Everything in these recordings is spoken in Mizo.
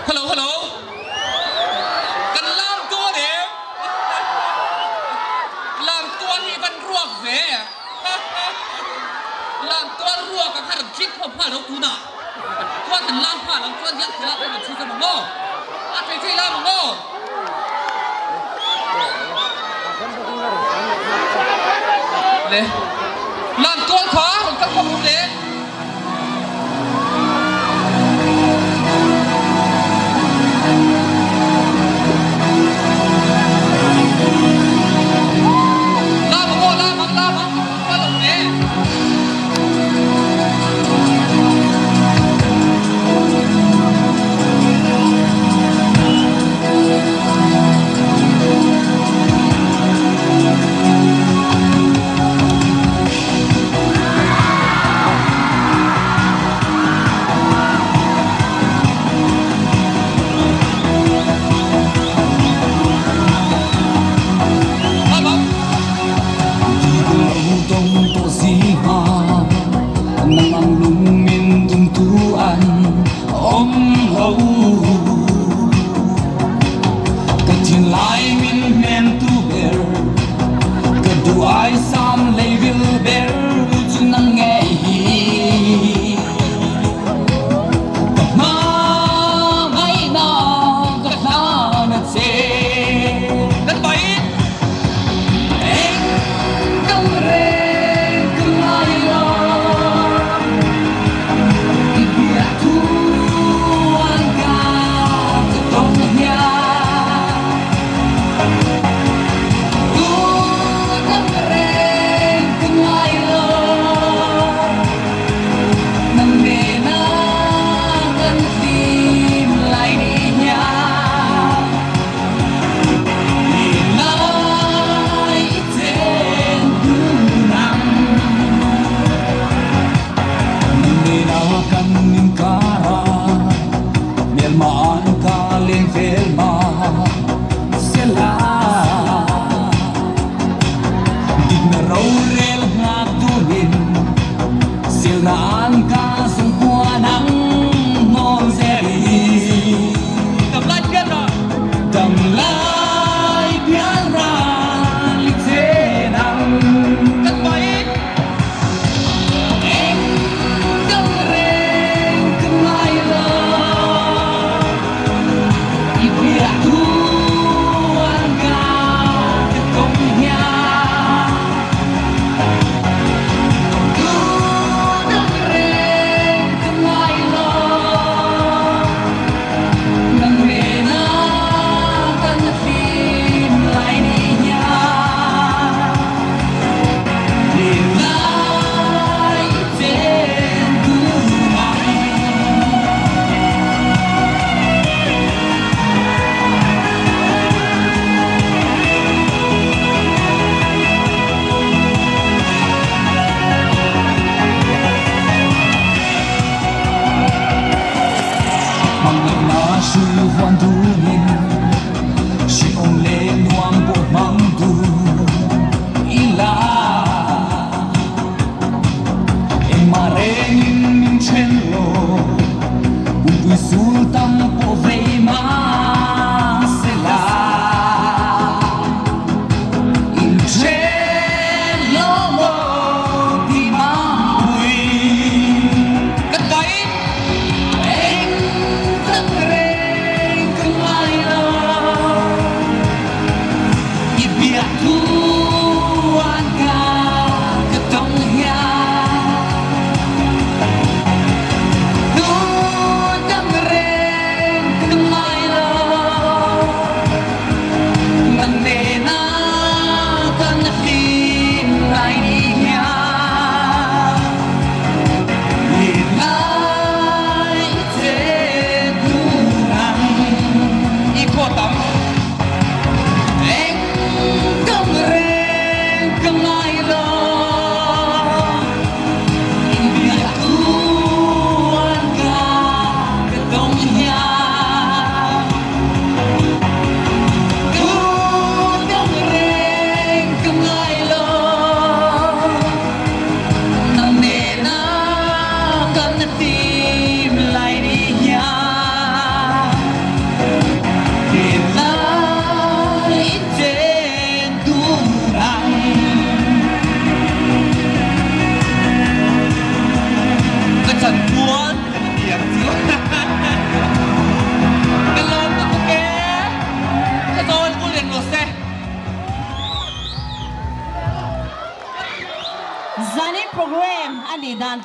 Hello hello Kan lam dawn em? Lam tual hi van ruak ve Lam tual ruak a kha rawn tling khawm nghal lo tunah chuan han lam nghal ang chuan hian thil ah khan rawn chhui zawm ang aw A thei thei lam ang aw. Le Lam tual kha rawn kal khawm ru le. Lam ang aw lam ang lam ang kal ang le. Kan bai.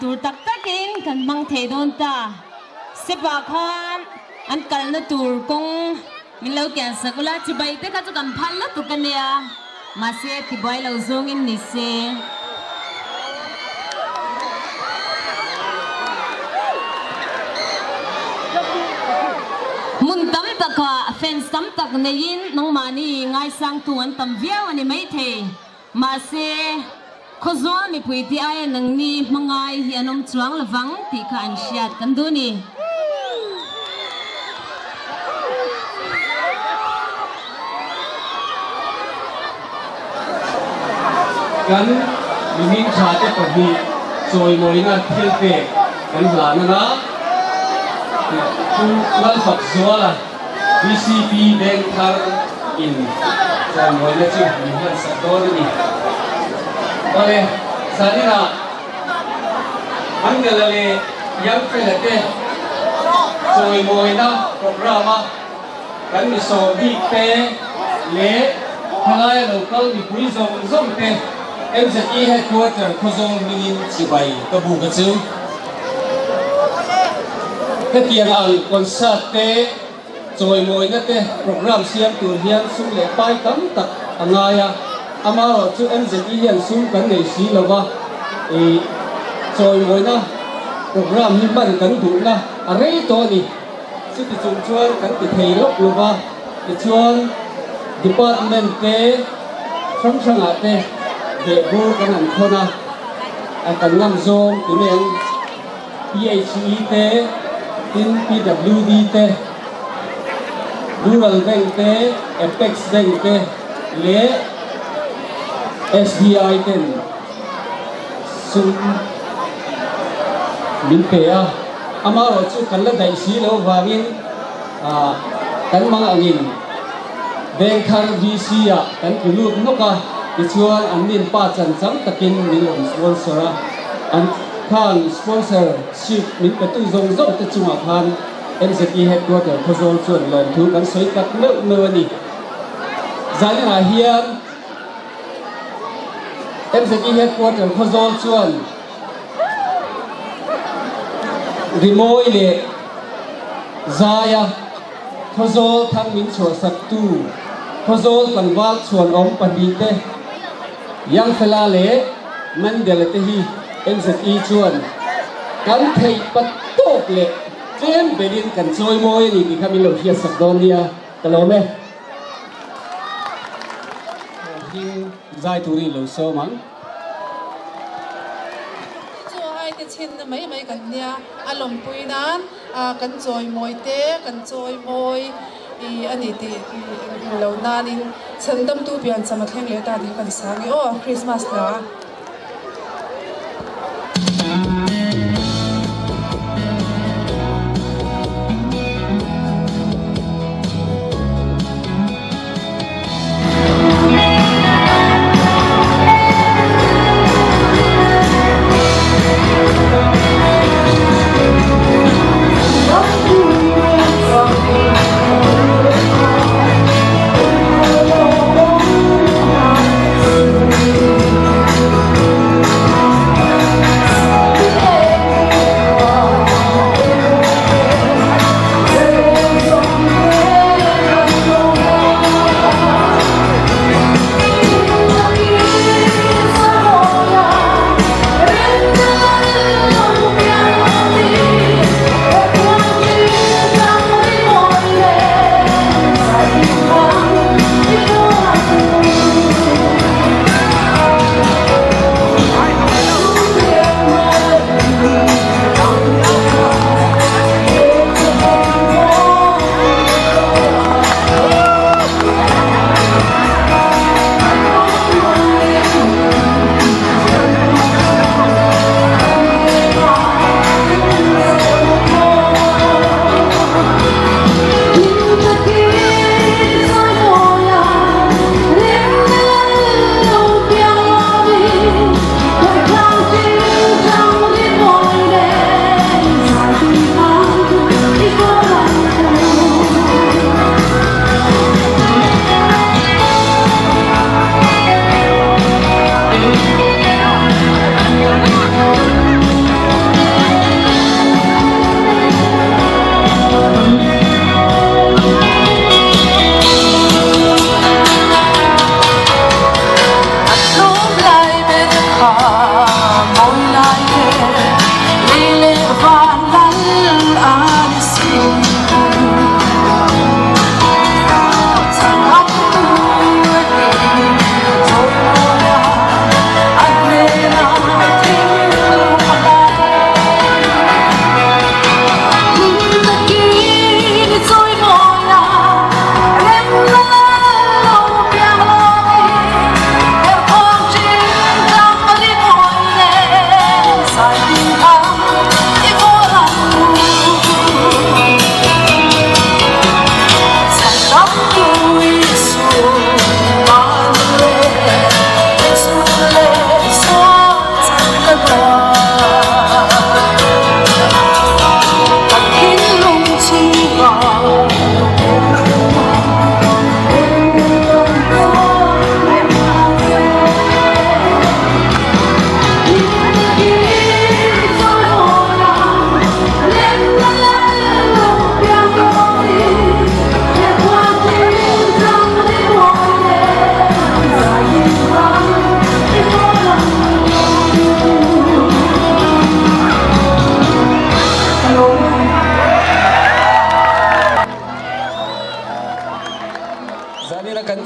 tur tak takin kan hmang thei dawn ta. Sepa khan an kalna tur kawng min lo kian sak ula, chibai te kha chu kan phal lutuk a nia, mahse tibuai lo zawngin ni se. Hmun tam takah fans tam tak neiin nangmahni ngaisangtu an tam viau a ni maithei. Mahse, Khawzawl mipui te aia nangni hmangai hi an awm chuang lovang tih kha an hriat kan duh ni. Kan mihring tha te pahnih chawimawina thil pek kan hlan anga Pu Lalfakzuala BCP Bank thar in chawimawina chu min hlan sak dawn a ni. Awle, zaninah Angela leh Youngfella te chawimawina programme a Kan mi sawm bik te leh khawlaia lo kal mipui zawng zawng te MZE Headquarter Khawzawl hmingin chibai ka buk a chu. Hetiang ang concert te, chawimawina te programme siam tur hian sum leh pai tam tak a ngai a, amaherawh chu MZE hian sum kan nei si lo va, ih chawimawina programme hi hman kan duhna a rei tawh a ni. Chuti chung chuan kan ti thei lawk lo va, tichuan department te hrang hrangah te vehbur kan han khawn a, a kan ngam zawng ti mai ang, PHE te, tin PWD te, Rural Bank te, Apex Bank te leh SBI ten sum min pe a, amaherawh chu kan la daih si loh vangin kan mang angin Vengthar VC ah kan tlu lut nawk a, tichuan an nin pa chan chang takin min rawn sponsor a, an khan sponsorship min pe tu zawng zawng te chungah khan MZE Headquarter Khawzawl chuan lawmthu kan sawi tak meuh meuh a ni. Zaninah hian. MZE Headquarter Khawzawl chuan rimawi leh zaia Khawzawl thang min chhuahsaktu Khawzawl tlangval chhuanawm pahnihte Youngfella leh Mandela te hi MZE chuan kan theih pat tawk leh tlem belin kan chawimawi a ni tih kha min lo hriatsak dawn nia ka lawm e. Hming zai turin lo sawm ang. Chu ai te chhinna mai mai kan nia, a lawmpui nan kan chawimawi te kan chawimawi a ni tih hmu lo nanin chhandamtu piancham a thleng leh ta tih kan sang i aw Christmas hla.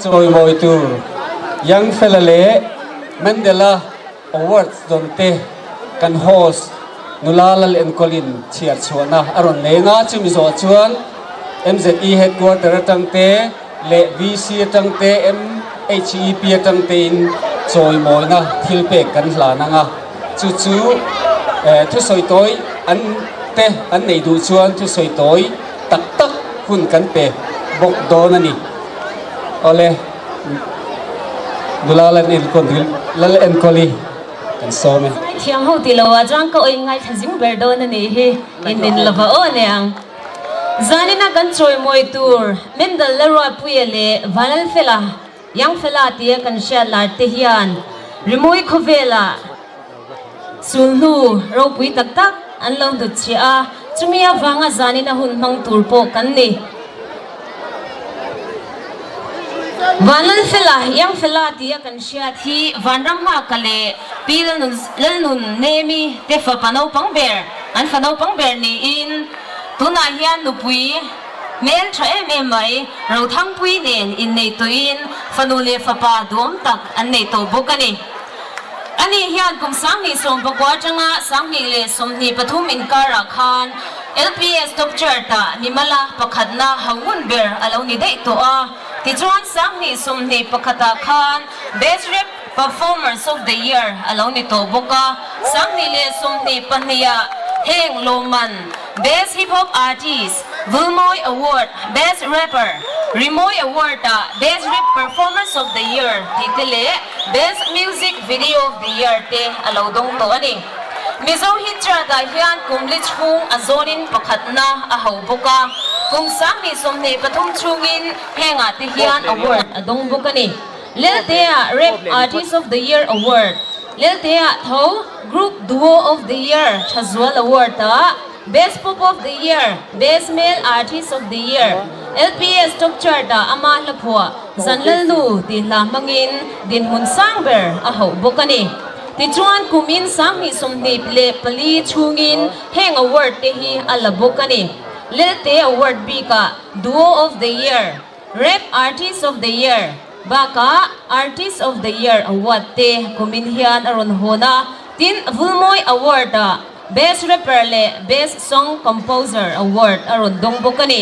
Chawimawi tur Young Fella leh Mandela Awards dawn te kan host nula lal enkawlin chhiar chhuahna a rawn nei anga chumi zawh chuan MZE Headquarter atang te leh VC atang te MHEP atang tein chawimawina thil pek kan hlan anga chu chu thusawi tawi an te an nei duh chuan thusawi tawi tak tak hun kan pe bawk dawn a ni. Awle, nula lal enkawl lal enkawli kan sawm e. Thiam ho tih lo ah chuan ka awih ngaithla zing ber dawn a nih hi, in nin lova aw aniang. Zanina kan chawimawi tur Mendal Lalruatpuia leh Vanlalfela, Youngfela tia kan hriat lar te hian Rimawi khawvelah Sulhnu ropui tak tak an lo hnut chhiah a, chumi avanga zanin a hun hmang tur pawh kan ni. Vanlalfela, Iangfela tia kan hriat hi Vanram Nghaka leh Pi Lalnun Nemi te fapa naupang ber, an fa naupang ber niin tunah hian nupui hmel tha em em mai Rothangpui nen innei tawhin fanu leh fapa duhawm tak an nei tawh bawk a ni. Ani hian kum 2019 atanga 2023 inkarah khan LPS Top Chart-ah mimala pakhatna hauhmun ber a lo ni daih tawh a. Tichuan 2021-ah khan Best Rap Performers of the Year a lo ni tawh bawk a. 2022-ah heng lawmman Best Hip Hop Artist, Vulmawi Award, Best Rapper, Rimawi Award-ah Best Rap Performers of the Year tih te leh Best Music Video of the Year te a lo dawng tawh a ni. Mizo Hit Chart-ah hian kum li chhung a zawnin pakhatna a ho bawk a, kum 2023 chhungin hengah te hian award a dawng bawk a ni. Lelte-ah Rap Artist of the Year Award, Lelte-ah tho Group Duo of the Year Thazual Award-ah Best Pop of the Year, Best Male Artist of the Year, LPS Top Chart-ah ama hla phuah Zanlalnu tih hla hmangin dinhmun sang ber a hauh bawk a ni. Tichuan kumin 2024 chhungin heng award te hi a la bawk a ni. Lelte Award bikah Duo of the Year, Rap Artist of the Year bakah Artist of the Year award te kumin hian a rawn hawn a, tin Vulmawi Award-ah Best Rapper leh Best Song Composer award a rawn dawng bawk a ni.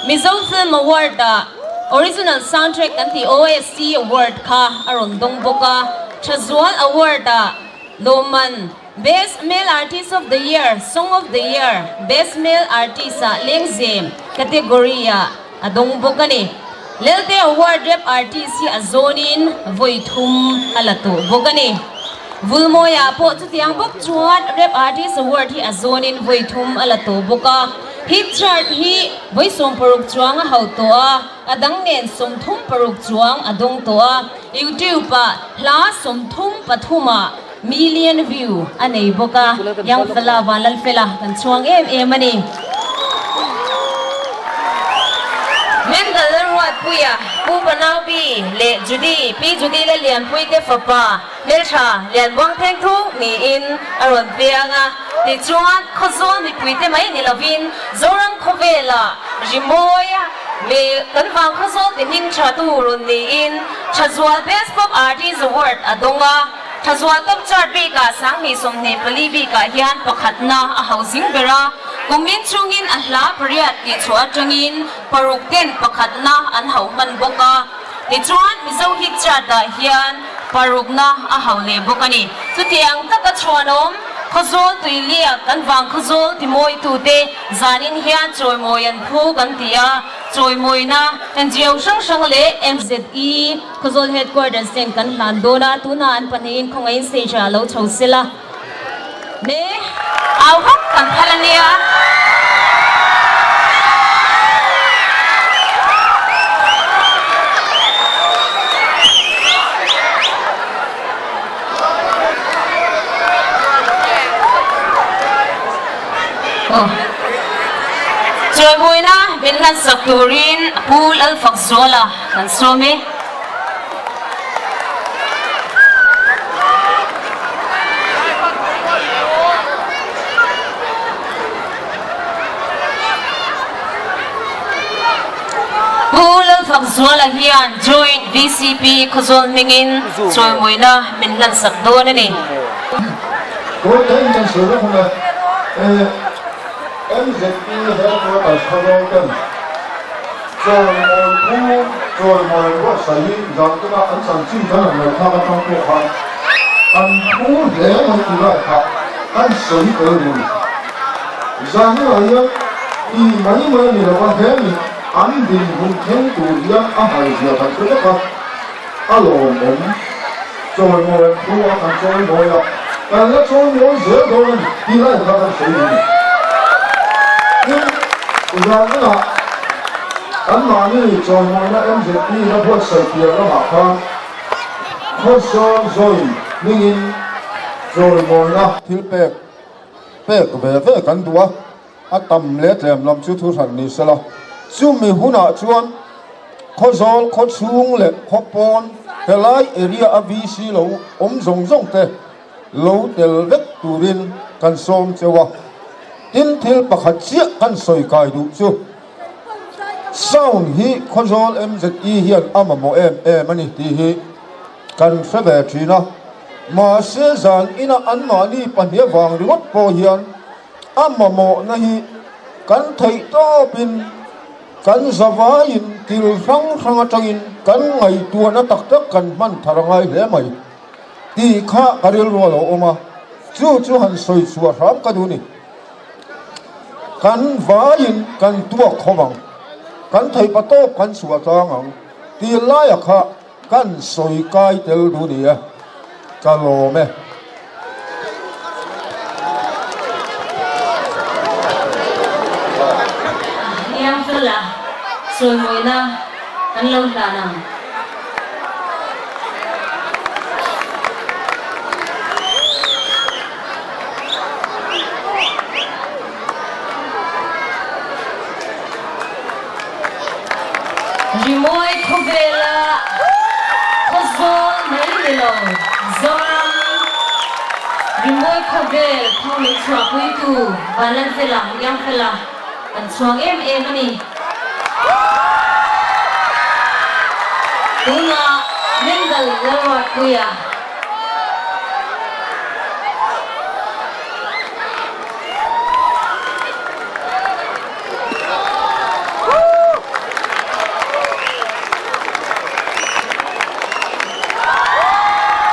Mizo Film Award-ah Original Soundtrack kan tih OST award kha a rawn dawng bawk a, Thazual Award-ah lawmman Best Male Artist of the Year, Song of the Year, Best Male Artist-ah Lengzem category-ah a dawng bawk a ni. Lelte Award Rap Artist hi a zawnin vawi thum a la tawh bawk a ni. Vulmawiah pawh chutiang bawk chuan Rap Artist Award hi a zawnin vawi thum a la tawh bawk a. Hit chart hi vawi 60 chuang a hauh tawh a, a dang nen 36 chuang a dawng tawh a. YouTube-ah hla 33 ah Million view a nei bawk a, Young Fella Vanlalfela kan chhuang em em a ni. Mental Lalruatpuia, Pu Panaupi leh Judy, Pi Judy Lalianpui te fapa hmeltha Lianbuang Thengthung niin a rawn piang a. Tichuan, Khawzawl mipuite mai ni lovin Zoram khawvela rimawi me kan vang Khawzawl ti hming tha tu rawn niin Thazual Best Pop Artist Award a dawng a. Thazual Top Chart bikah 2024 bikah hian pakhatna a hau zing ber a, kumin chungin a hla pariat tihchhuah atangin paruk ten pakhatna an hau hman bawk a. Tichuan, Mizo Hit Chart-ah hian parukna a hau leh bawk a ni. Chutiang taka chhuanawm Khawzawl tuiliak kan vang Khawzawl timawitute zanin hian chawimawi an phu kan ti a, chawimawina NGO hrang hrang leh MZE, Khawzawl Headquarters ten kan hlan dawn a, tunah an pahnihin khawngaihin stage ah lo chho sela. Me au vak kan phal a nia. Chawimuina min hlansak turin Pu Lalfakzuala kan sawm e. Pu Lalfakzuala. Lalfakzuala hian Joint VCP Khawzawl hmingin chawimawina min hlansak dawn a ni. Tawite in kan sawi vek awm e. MZP Headquarters Khawzawl ten chawimawi phu chawimawi buatsaih hi zan tuna an chanchin kan han ngaihthlak atang pawh khan kan phu hle mai tih lai kha kan sawi tel rih. Zanah hian ti mai mai a ni lo a, he mi an dinhmun thleng tur hian a haizia kan hre vek a, a lawmawm. Chawimawi an thu a, kan chawimawi a, kan la chawimawi zel dawn a ni tih lai kha kan sawi a ni. Tin, zanah anmahni chawimawina MZP in a buatsaih piah lamah khan Khawsawn Zawi hmingin chawimawina thilpek Pek ve ve kan duh a, a tam leh tlem lam chu thu hran ni sela. Chumi hunah chuan Khawzawl khaw chhung leh khaw pawn helai area a VC lo awm zawng zawng te lo tel vek turin kan sawm cheu a. Tin thil pakhat chiah kan sawi kai duh chu sound hi Khawzawl MZE hian a mamawh em em a ni tih hi kan hre ve thin a. Mahse zan ina anmahni pahnih avang ringawt pawh hian a mamawhna hi kan theih tawpin kan zavaiin thil hrang hrang atangin kan ngaihtuahna tak tak kan hman thar a ngai hle mai tih kha ka rilru a lo awm a, chu chu han sawi chhuah hram ka duh ni. Kan vaiin kan tuak khawp ang, kan theih pa tawp kan chhuah tlang ang tih laia kha Kan sawi kai tel duh ni e, ka lawm e. Hniang fela sawimawina kan lo hlan ang. Rimawi khawvela khawzawl mai ni lo, Zoram rimawi khawvel thang leh chhuahpuitu Vanlalfela, Youngfela kan chhuang em em a ni. Tunah Mendal Lalruatpuia.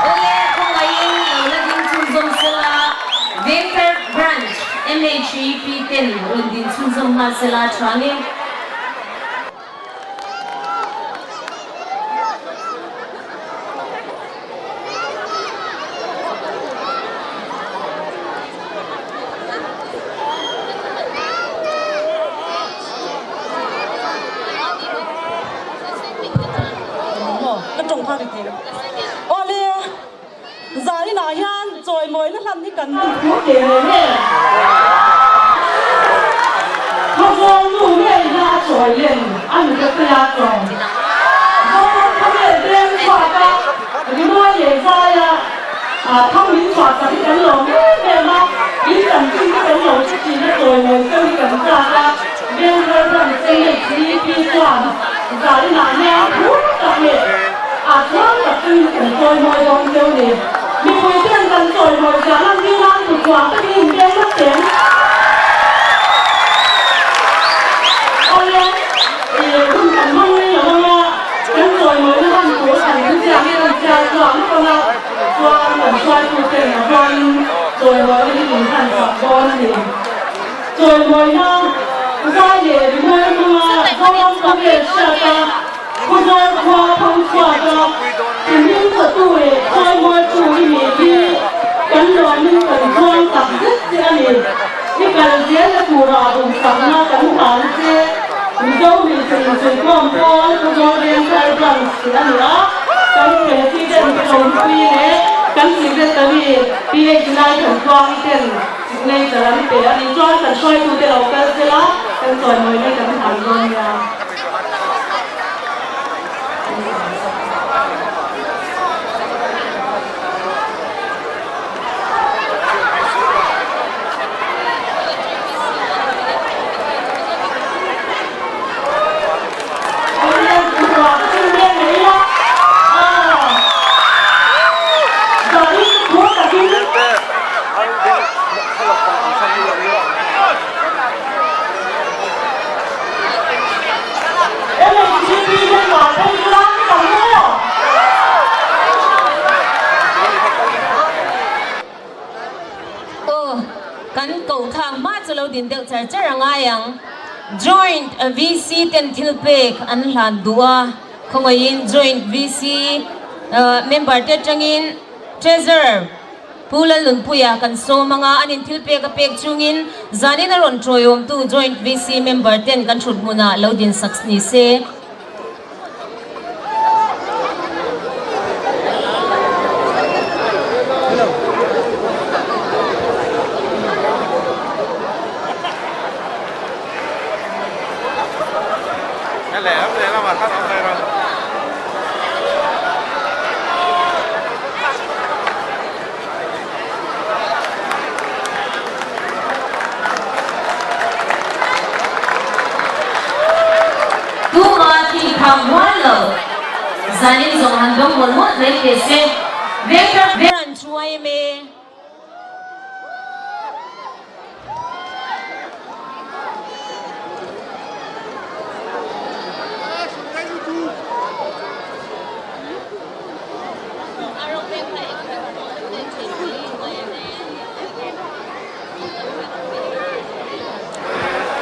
Awle, khawngaihin lo la ding chhunzawm sela, Vengthar Branch MHEP ten rawn din chhunzawm nghal sela tha nge. Ka tawng kha ri thei lo. Awle, zainah hian chawimawina hlan hi kan duh teh reng e. Khawzawl nu ngei hla a chawi len a ni ka sawi a tawng. Zoram khawvel beng chhuak a, rimawi leh zai a. Thang min chhuah tak hi kan lawm em em a, in chanchin te kan lo hre thin a, chawimawi deuh hi kan chak a, Vengthar branch MHCP chuan zarinah hian phur tak leh a chuang tak chungin kan chawimawi dawn cheu ni. Mipui ten kan chawimawi zia lan ding nan kutchhuah takin in veng vat teng. Awle, hun kan hmang rei lo ang a, kan chawimawina hman tur kan thuziak hi an chhiar chhuak vek ang a. Chuan kan hruaituten a hmain chawimawina hi min hlan chak dawn a ni. Chawimawina zai leh rimawi hmanga Zoram khawvel hriata Khawzawl khua phang chhuaka thinrim chatu leh chawimawitu i nih hi kan lawmin kan chuang tak zet che a ni. I kal zelna tura duhsakna kan hlan che. Mizo hmeichhe insuihkhawm pawl Khawzawl Vengthar Branch tih a ni a, kan President Tlawmpui leh kan Secretary PH Laithantuangi ten signature an pe a nih chuan kan hruaitute lo kal sela kan chawimawina kan hlan dawn nia. din deuh char char a ngai ang. Joint VC ten thil pek an hlan duh a, khawngaihin Joint VC member te atangin Treasurer Pu Lalnunpuia kan sawm anga an in thil pek a pek chungin zanin a rawn tawiawmtu Joint VC member ten kan thut hmunah lo din sak ni se. Tuma thih phak rual lo zanin zawng han dawng mawlh mawlh mai teh se. Vengthar an chuai em e.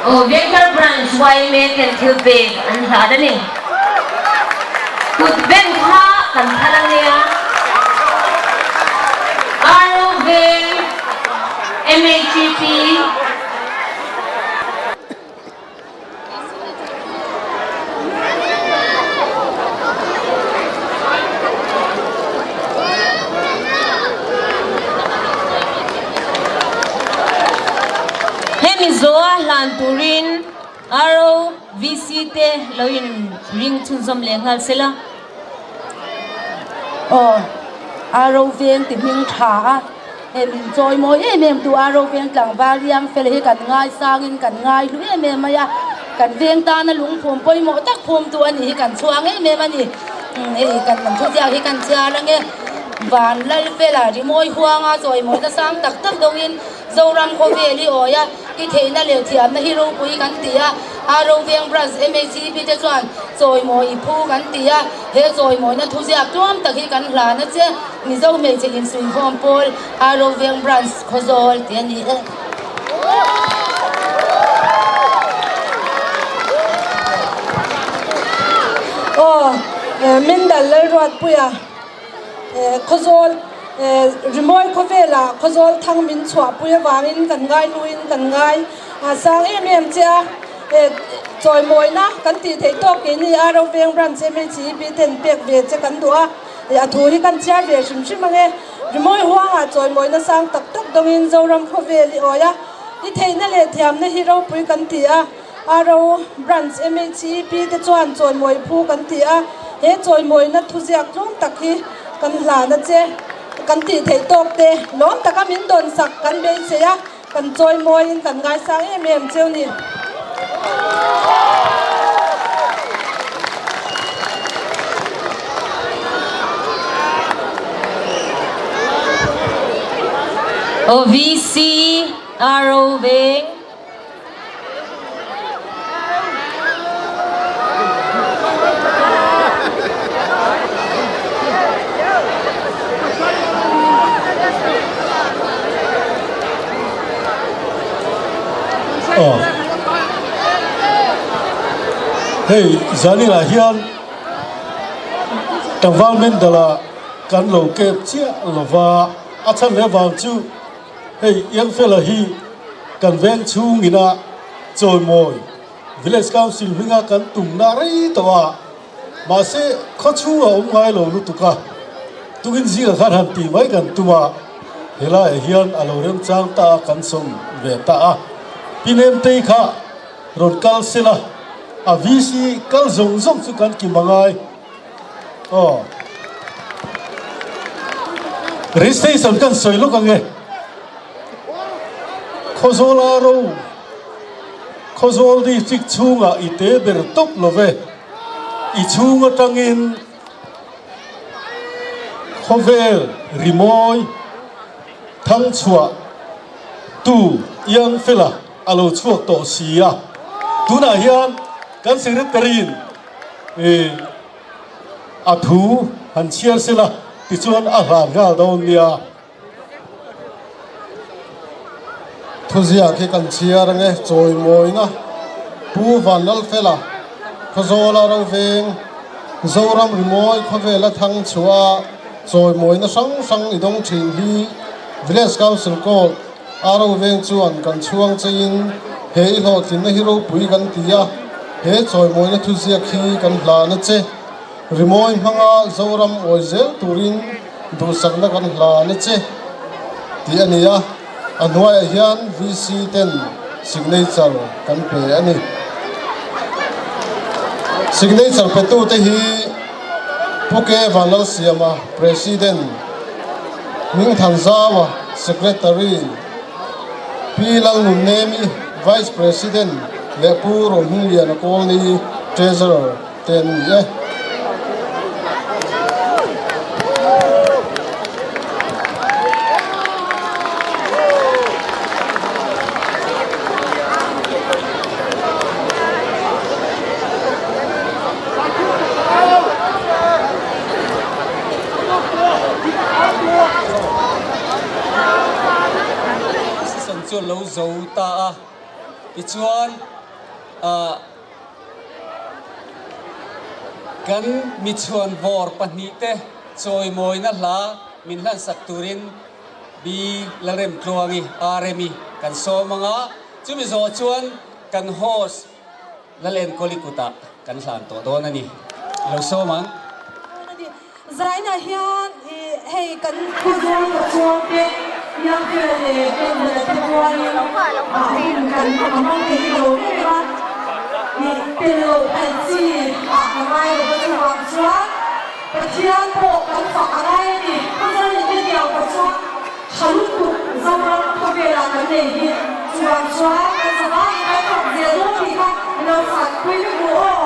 Aw Vengthar Branch yma ten thil pek an hlat a ni. Kut ben kha kan phal a nia. Aro Veng MHEP. Hemi zawha hlan turin ROVC te lo in ring chhunzawm leh nghal sela. Aw, RO veng ti hming tha a, hei min chawi mawi em em tu RO veng tlangval riang fel hi kan ngai sangin kan ngai hlu em em mai a, kan veng tana lungphum pawimawh tak phum tu a nih hi kan chhuang em em a ni. Hei kan lam thuziak hi kan chhiar ange, Van Lal Fela rimawi huanga chawi mawina sang tak tak deuhin Zoram khawvel i awi a, i theihna leh thiamna hi ropui kan ti a, Aro Veng Branch MHCP te chuan chawimawi i phu kan ti a, he chawimawina thuziak tluam tak hi kan hlan a che, Mizo hmeichhe insuihkhawm pawl Aro Veng Branch Khawzawl tih a ni e. Aw, Mindal Lalruatpuia. Khawzawl rimawi khawvelah Khawzawl thang min chhuahpui avangin kan ngai hnuin kan ngai sang em em che a, chawimawina kan tih theih tawk keini Aro Veng Branch MHEP ten pek ve che kan duh a, a thu hi kan chhiar ve hrim hrim ange. Rimawi huangah chawimawina sang tak tak dawngin Zoram khawvel i awi a, i theihna leh thiamna hi ropui kan ti a. Aro Branch MHEP te chuan chawimawi phu kan ti a, he chawimawina thuziak tlawm tak hi kan hlan a che. Kan tih theih tawk te lawm taka min dawn sak kan beisei a, kan chawimawiin kan ngaisang em em cheu ni. OVC Aro Veng. Aw hei zaninah hian tlangval mendala kan lo kep chiah lova a chhan leh vang chu Hei Iangfela hi kan veng chhungina chawimawi Village Council hminga kan tumna rei tawh a, mahse khaw chhungah awm ngai lo lutuk a, tukin zingah khan han tih mai kan tum a, helaiah hian a lo remchang ta a kan sawm ve ta a, Pi Nemtei kha rawn kal sela a VC kal zawng zawng chu kan kim angai. Aw. Registration kan sawi lawk ange. Khawzawl a ro. Khawzawl district chhungah i te ber tawp lo ve. I chhung atangin khawvel rimawi thangchhuah tu Iang Fela a lo chhuak tawh si a. Tunah hian kan secretary in I a thu han chhiar sela tichuan a hlan nghal dawn nia. Thuziak hi kan chhiar ange chawimawina Pu Vanlalfela Khawzawla Roveng Zoram Rimawi khawvela thang chhuah a chawimawina hrang hrang i dawng thin hi Village Council Court a Roveng chuan kan chhuang cheiin he i hlawhtlinna hi ropui kan ti a, he chawimawina thuziak hi kan hlan a che. Rimawi hmanga Zoram awi zel turin duhsakna kan hlan a che tih a ni a, a hnuaiah hian VC ten signature kan pe a ni. Signature petute hi Pu K Vanlalsiama, President, Hmingthanzaua, Secretary, Pi Lalnunnemi, Vice President leh Pu Rohmingliana Kawlni, Treasurer. Te an ni e. Season chu a lo zo ta a, tichuan ah. Kan michhuan vawr pahnihte chawimawina hla min hlansak turin B. Lalremtluangi, Rmi, kan sawm ang a, chumi zawh chuan kan host Lalenkawli kutah kan hlan tawh dawn a ni. I lo sawm ang. Zaina hian hei kan Khawzawl Kawchuang te Youngfella leh Kendall te pualin ah hun kan hmang thei hi lo em em a, ih tel loh theih chi ah ka ngai lo va chuvang chuan Pathian pawh kan fak a ngai a ni. Khawzawl in hetiang Kawchuang tha lutuk Zoram khawvelah kan nei hi chuvang chuan kan zavaiin kan fak zel dawn tih kha lo fak pui vek ru aw.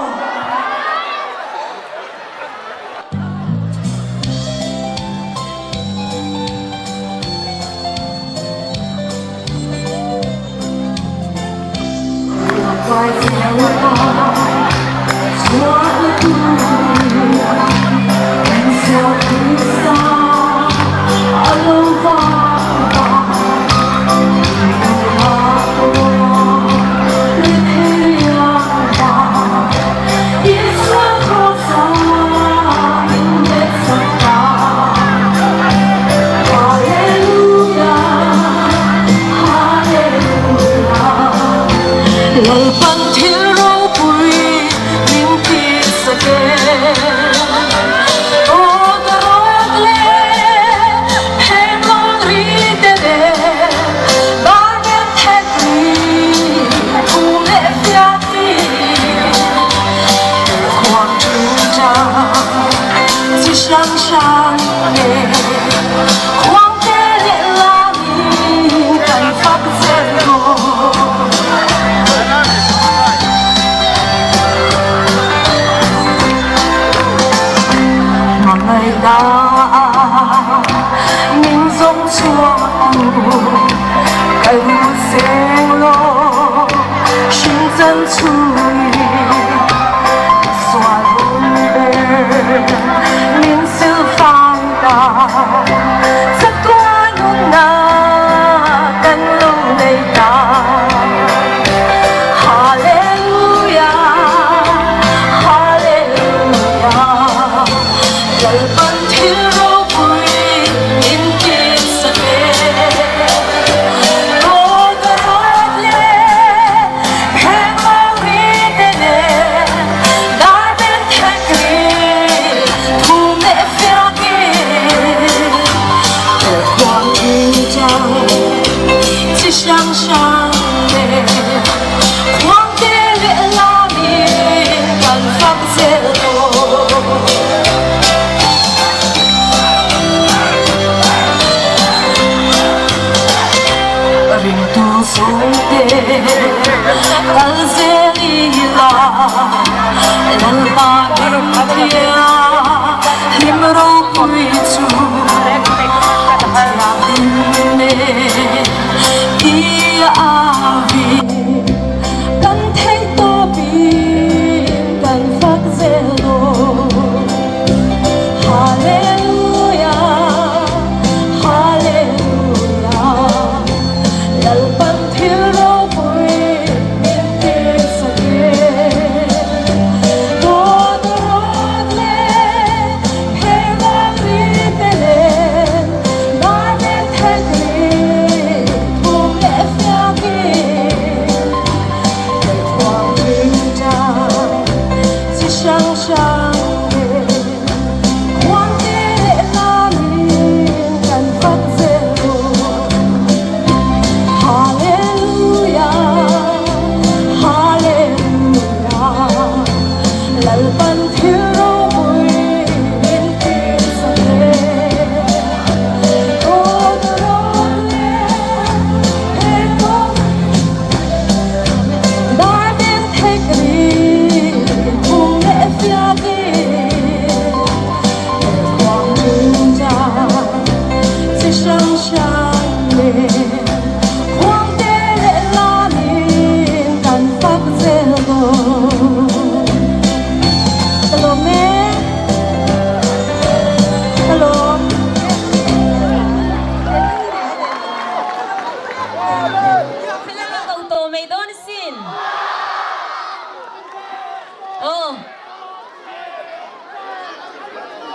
Aw.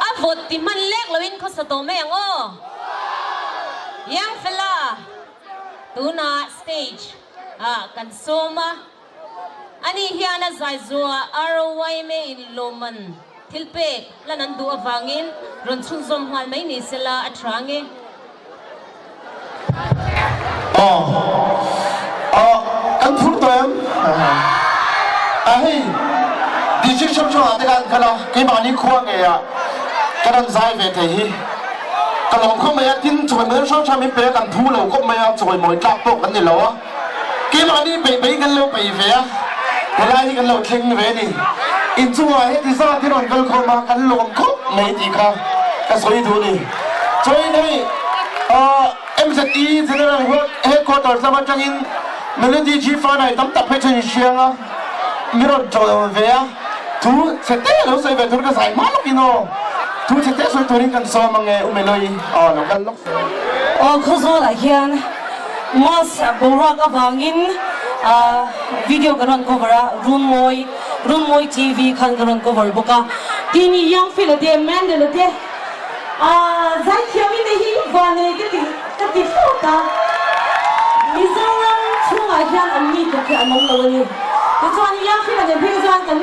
A vawt ti hman lek loin khawsa tawh mai ang aw. Young fella, tunah stage ah kan sawm a. Ani hian a zai zuah ROYMA in lawmman thil pek lan an duh avangin rawn chhunzawm nghal mai ni sela a tha nge. Aw aw kan phur tawh em? A hei district hrang hrangah te khan kal a, keimahni khua ngeiah ka rawn zai ve thei hi ka lawm khawp mai a, tin chawimawi hrang hrang min pe a, kan phu lo khawp mai a, chawimawi tlak pawh kan ni lo a. Keimahni peih peih kan lo peih ve a, helai hi kan lo thleng ve a ni. Inchungah heti zat hi rawn kal khawm a, kan lawm khawp mai tih kha ka sawi duh a ni. Chuan hei MZE General Headquarters lam atangin Melody G Fanai tam tak phei chuan inhriang a, mi rawn ṭawh ve a, thu chhe te lo sawi ve tur ka zai hma lawkin aw, thu chhe te sawi turin kan sawm ang e U Melody, aw lo kal lawk. Aw Khawzawlah hian Mass boruak avangin video kan rawn cover a, Runmawi, Runmawi TV khan kan rawn cover bawk a. Tin Young Fela te, Mandela te zaithiam in nei hi vanei ka ti ka ti thlawt a. Mizoram chhungah hian an mi tluk hi an awm lo a ni. Tichuan Young Fela nen phei chuan kan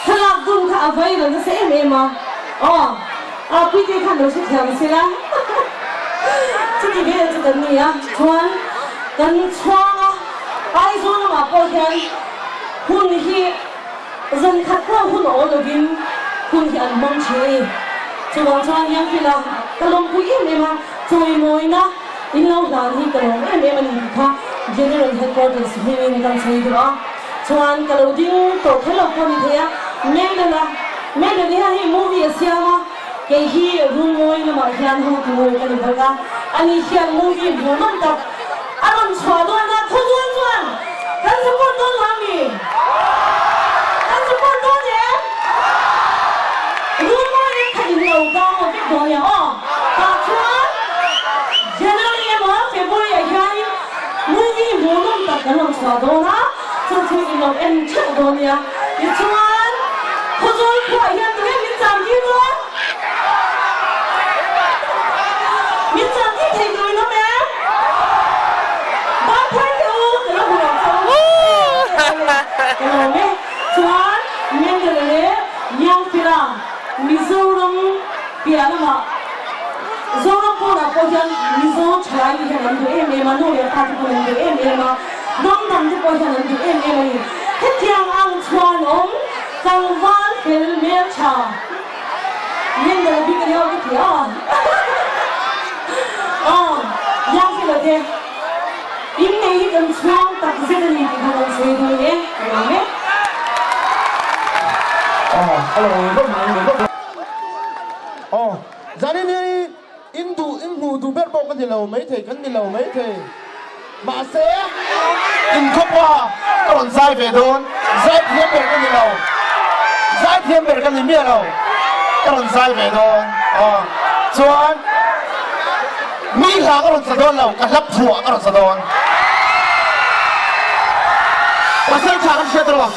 thlalak dun kha a viral nasa em em a. Aw. A puite khan lo hrethiam sela chuti vel chu kan ni a, chuan kan chhuang a, Aizawl lamah pawh hian hun hi zan khat pawh hun awl lovin hun hi an hmang thin a ni. Chuvang chuan Yangfila ka lawmpui em em a, chawimawina in lo hlan hi ka lawm em em a ni tih kha General Headquarters hmingin kan sawi duh a, chuan ka lo ding tawh kher lo pawh a ni thei a, Mendela. Melody hian hei movie a siam a, kei hi Runmawi lamah hian hotu ka ni bawk a, ani hian movie hmuh nawm tak a rawn chhuah dawn a, Khawzual chuan kan support dawn lo ami? Kan support dawn em? Runmawi leh kha in lo download vek dawn nia aw. Tah chuan January emaw February ah hianin movie hmuh nawm tak kan rawn chhuah dawn a, Chu chu i lo en theuh dawn nia. Tichuan, Khawzawl khuaah hian tunge min cham tir dawn? Min cham tir thei tur in awm em? Ban phar teh u, ka lo hmu lo chauh. Ka lawm e. Chuan, Mendele leh Youngfela, Mizoram piah lamah, Zoram pawnah pawh hian Mizo thalai te hian an duh em em a, nu leh pa te pawhin an duh em em a. Hnam dang te pawh hian an duh em em a ni. Hetiang ang chuan awm tlangval fel hmel tha Mendel bik a ni ho ka ti a. Aw, Youngfella te in nei hi kan chhuang tak zet a ni tih kha kan sawi dawn e, ka lawm e. Aw, a lo vak mai ni vak. Aw, zanin hi In duh, in hmuh duh ber pawh ka ni lo maithei, kan ni lo maithei. Mahse, in khawpa ka rawn zai ve dawn, zai thiam ber ka ni lo, zai thiam ber ka ni miah lo, ka rawn zai ve dawn. Aw, chuan mi hla ka rawn sa dawn lo, ka hla phuah ka rawn sa dawn. Pasal tha kan hriat rawh.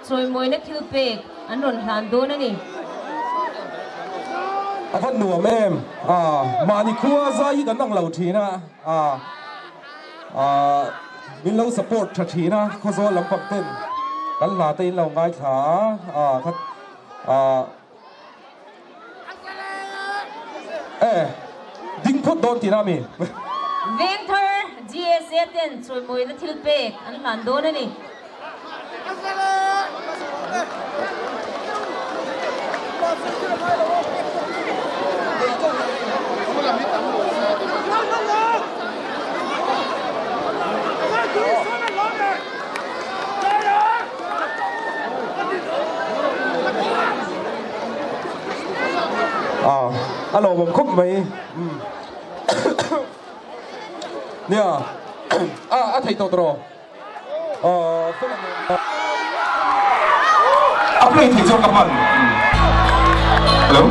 Chawimawina thil pek an rawn hlan dawn a ni. A va nuam em? Aa, mahni khua zai hi kan ang lo thin a, aa, aa, min lo support tha thin a, Khawzawl lampang ten kan hla te in lo ngaithla a, aa, kha, aa, e, ding phawt dawn tihna a mi? Vengthar GSA ten chawimawina thil pek an hlan dawn a ni. A lawmawm khawp mai. Nia, a theih tawh tawh. A play thei chuan ka hman. Hello.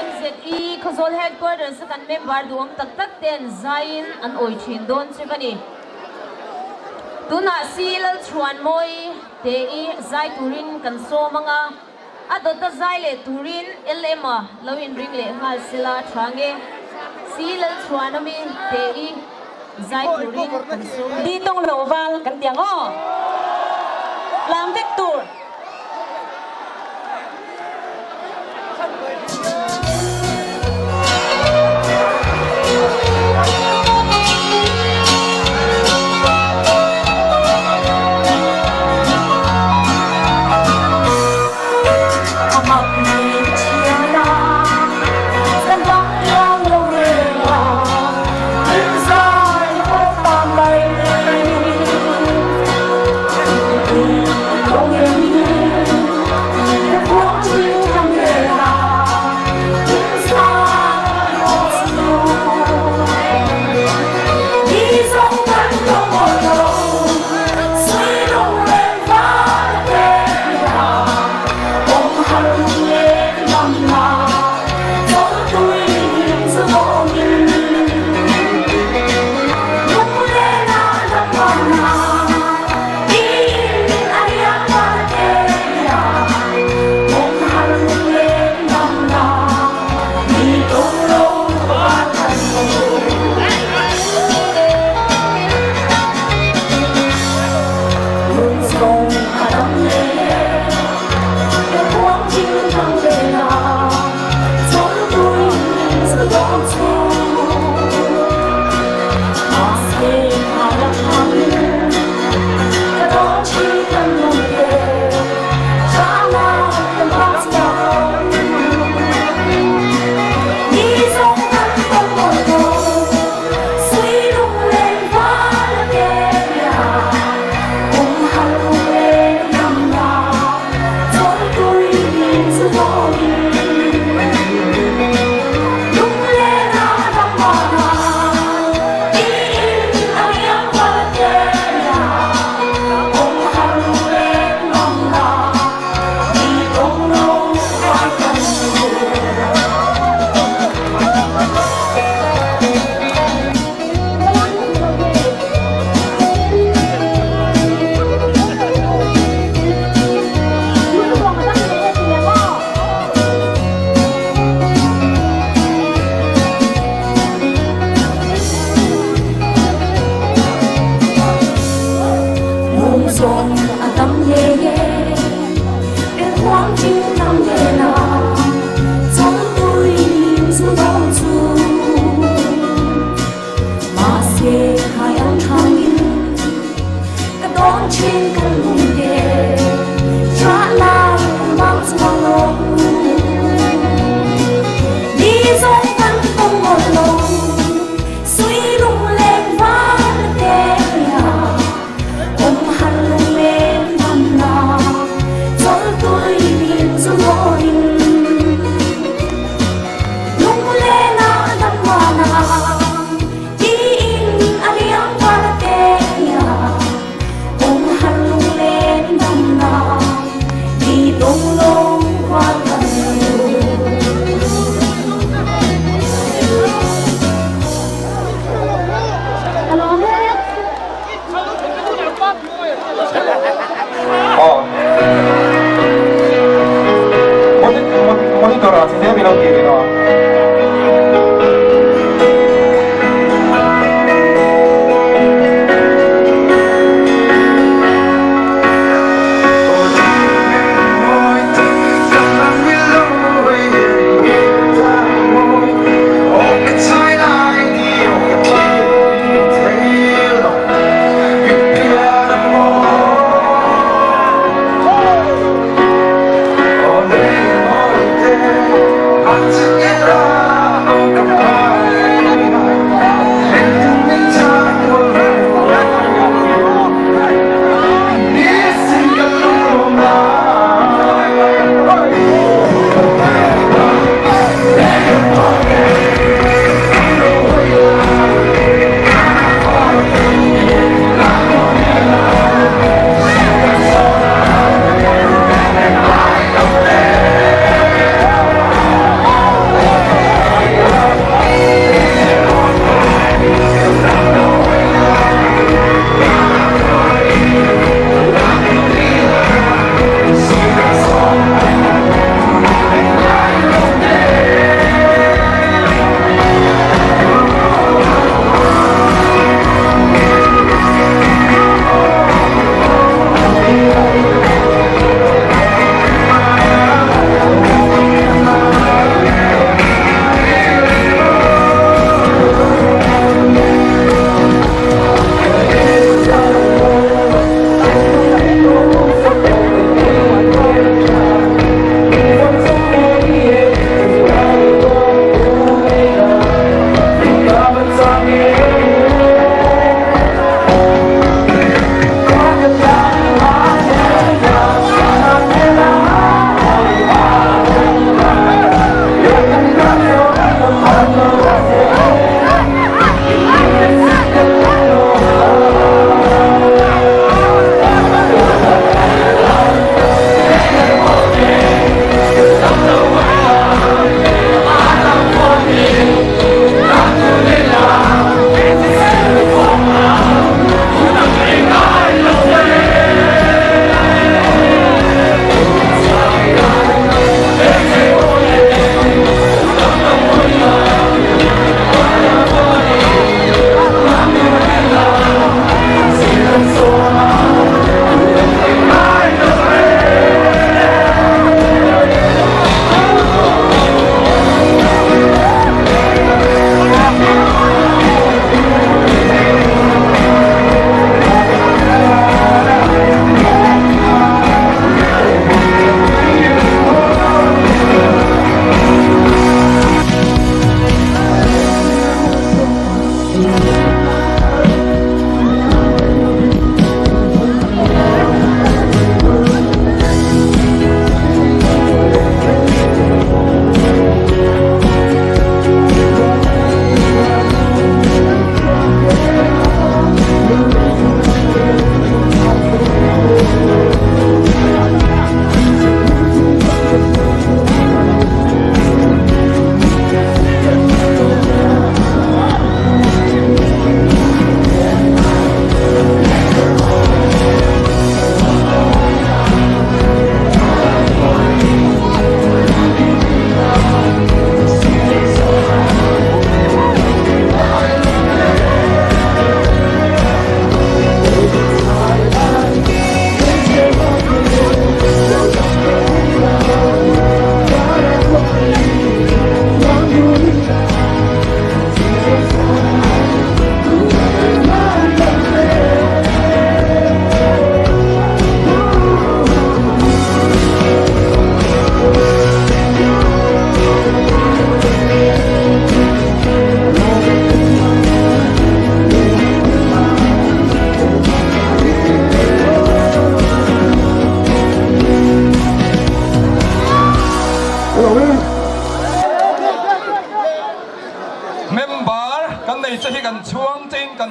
MZE Khawzawl Headquarters a kan member duhawm tak tak ten zaiin an awi thin dawn che va ni. Tunah si Lalchhuanmawi te i zai turin kan sawm ang a, a dawta zai leh turin LM a lo inring leh nghal sela tha nge. Si Lalchhuanawmi te i zai turin kan sawm e. Di tawng lo val kan ti ang aw. Lam vek tur.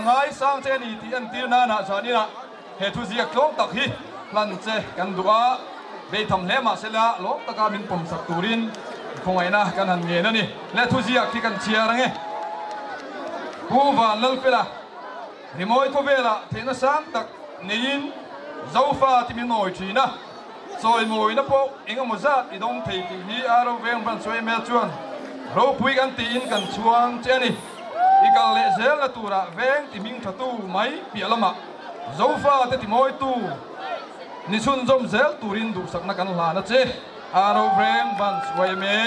ngaisang che a ni tih entir nana zaninah he thuziak tlawm tak hi hlan che kan duh a, beitham hle mah sela lawm taka min pawmsak turin khawngaihna kan han ngen a ni. Le thuziak hi kan chhiar ange. Pu Vanlalfela, Rimawi khawvelah theihna sang tak neiin Zofa ti min nawi thin a, chawimawina pawh eng emaw zat i dawng thei tih hi Aro Veng Branch yma chuan ropui kan tiin kan chhuang che a ni. I kal leh zelna turah veng ti hming thatu mai piah lamah Zofa te timawitu ni chhunzawm zel turin duhsakna kan hlan a che. Aro Veng Branch yma.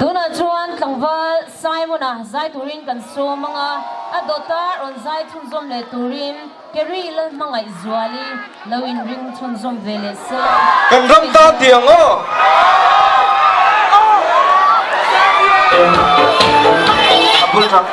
Tunah chuan tlangval Simon-a zai turin kan sawm ang a, a dawta rawn zai chhunzawm leh turin Kerry Lalhmangaihzuali lo inring chhunzawm ve leh se la. Kan ram tan ti ang aw. A bul tang.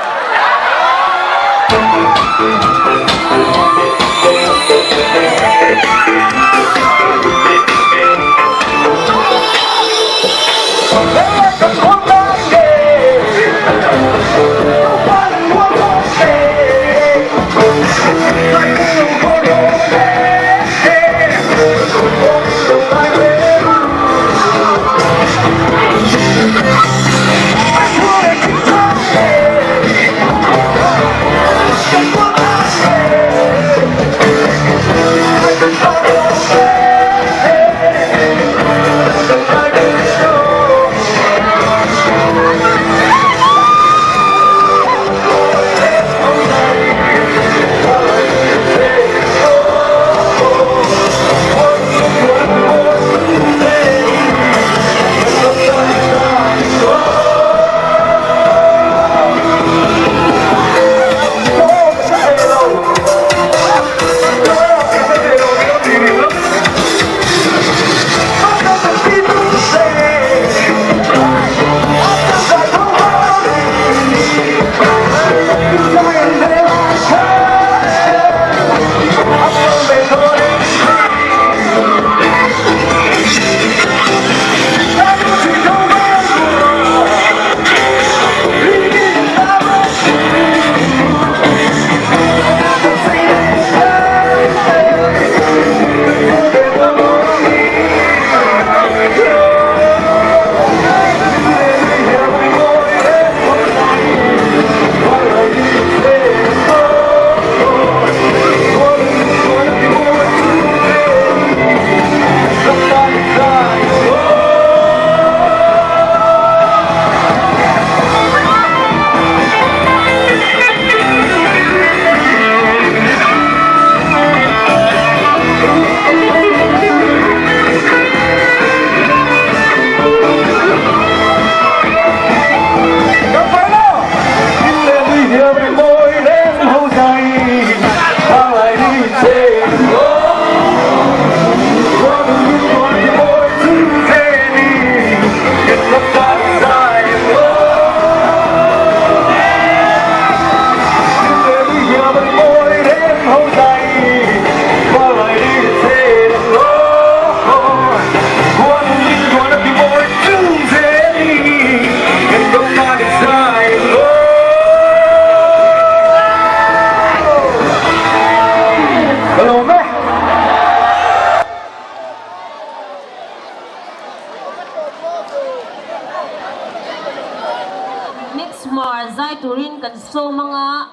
Mix Hmar zai turin kan sawm ang a.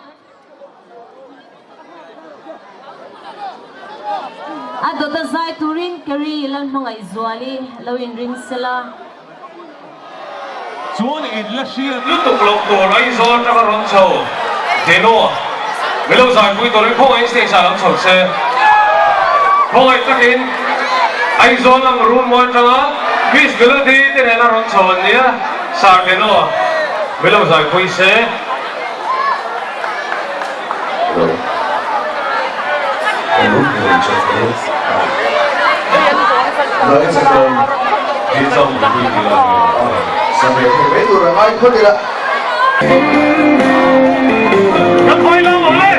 A dawta zai turin Kerry Lalhmangaihzuali lo inring sela. Chuan in la hriat lutuk loh tur Aizawl atanga rawn chho Deno min lo zaipui turin khawngaih stage ah lo chho se. Khawngaih takin Aizawl ang room atanga Miss Melody te nena rawn chho an nia Sir Deno min lo zaipui se. Kan vai lo ang le!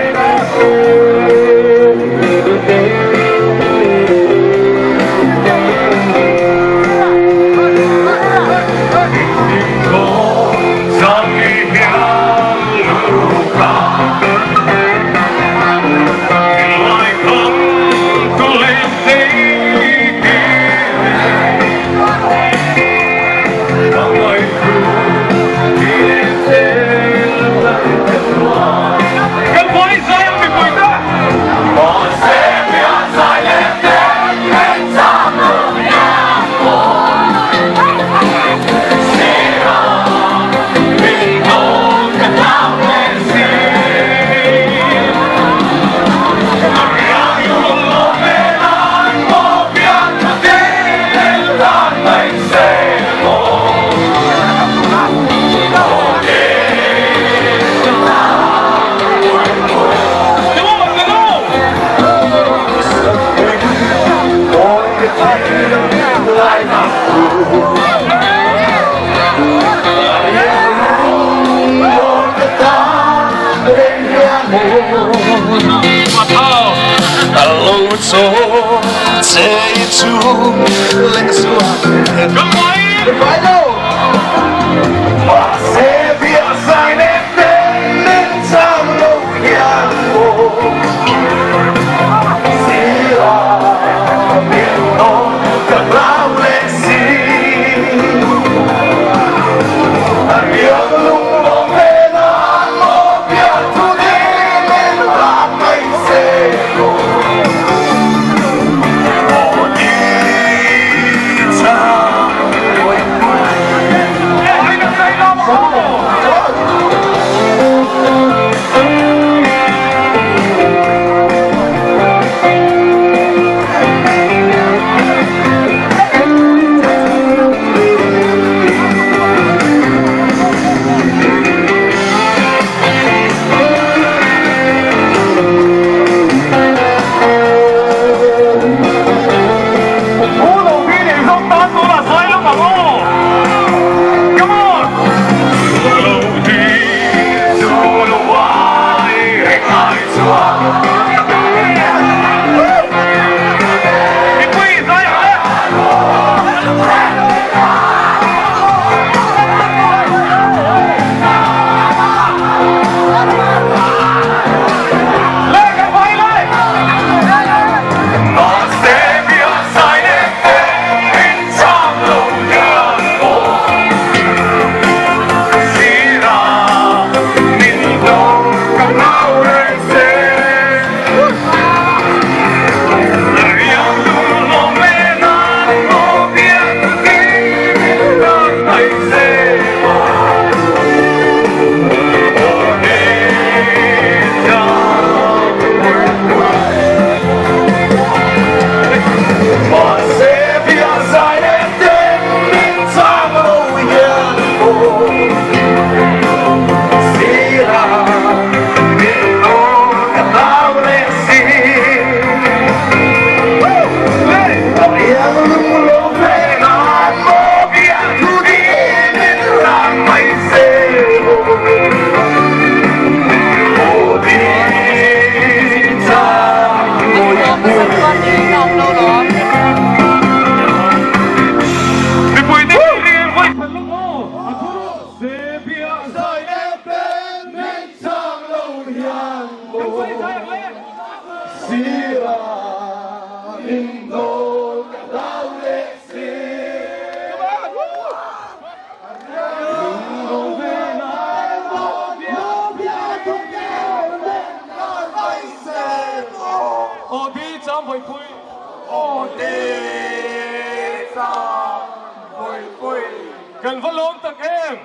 Kan va lawm tak em!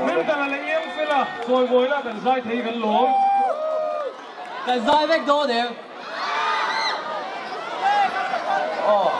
Member leh Iang Fela chawimawi kan zai thei kan lawm. Kan zai vek dawn em? Aw.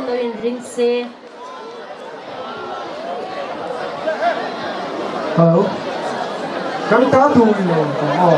Lo inring se. Hello. Kan ta tu ni lo tawng aw.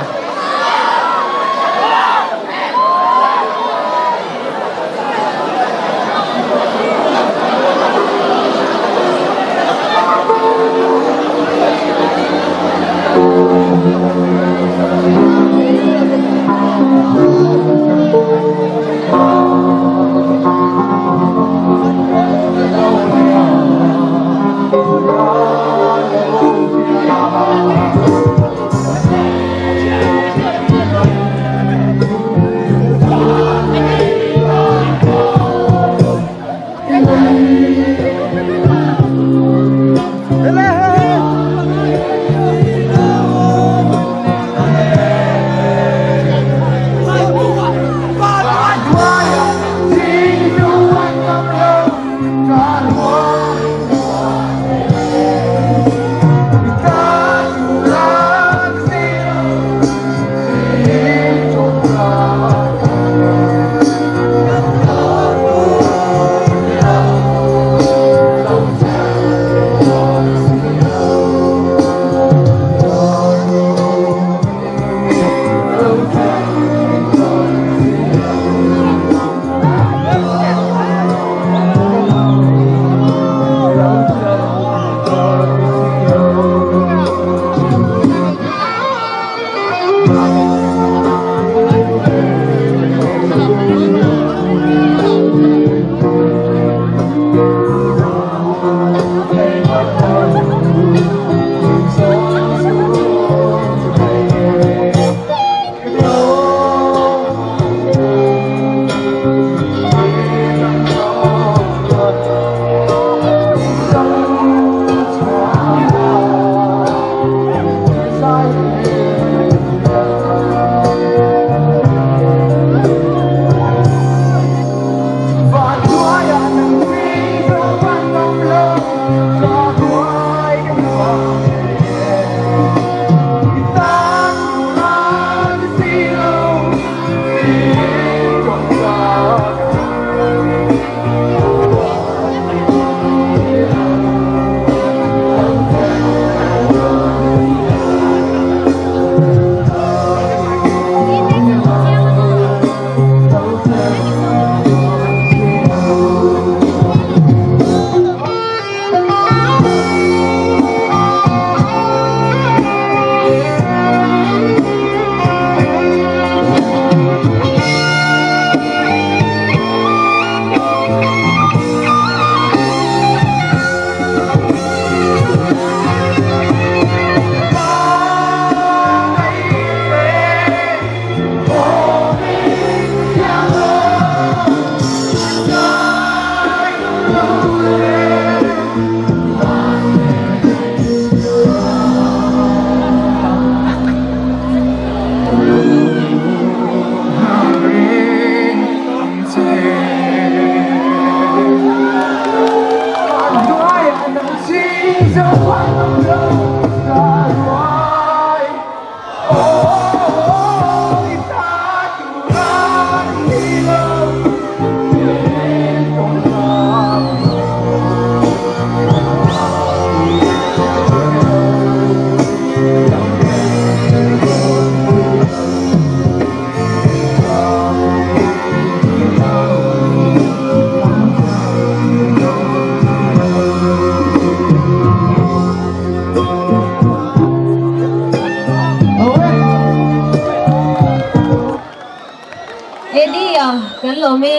kan lawm e.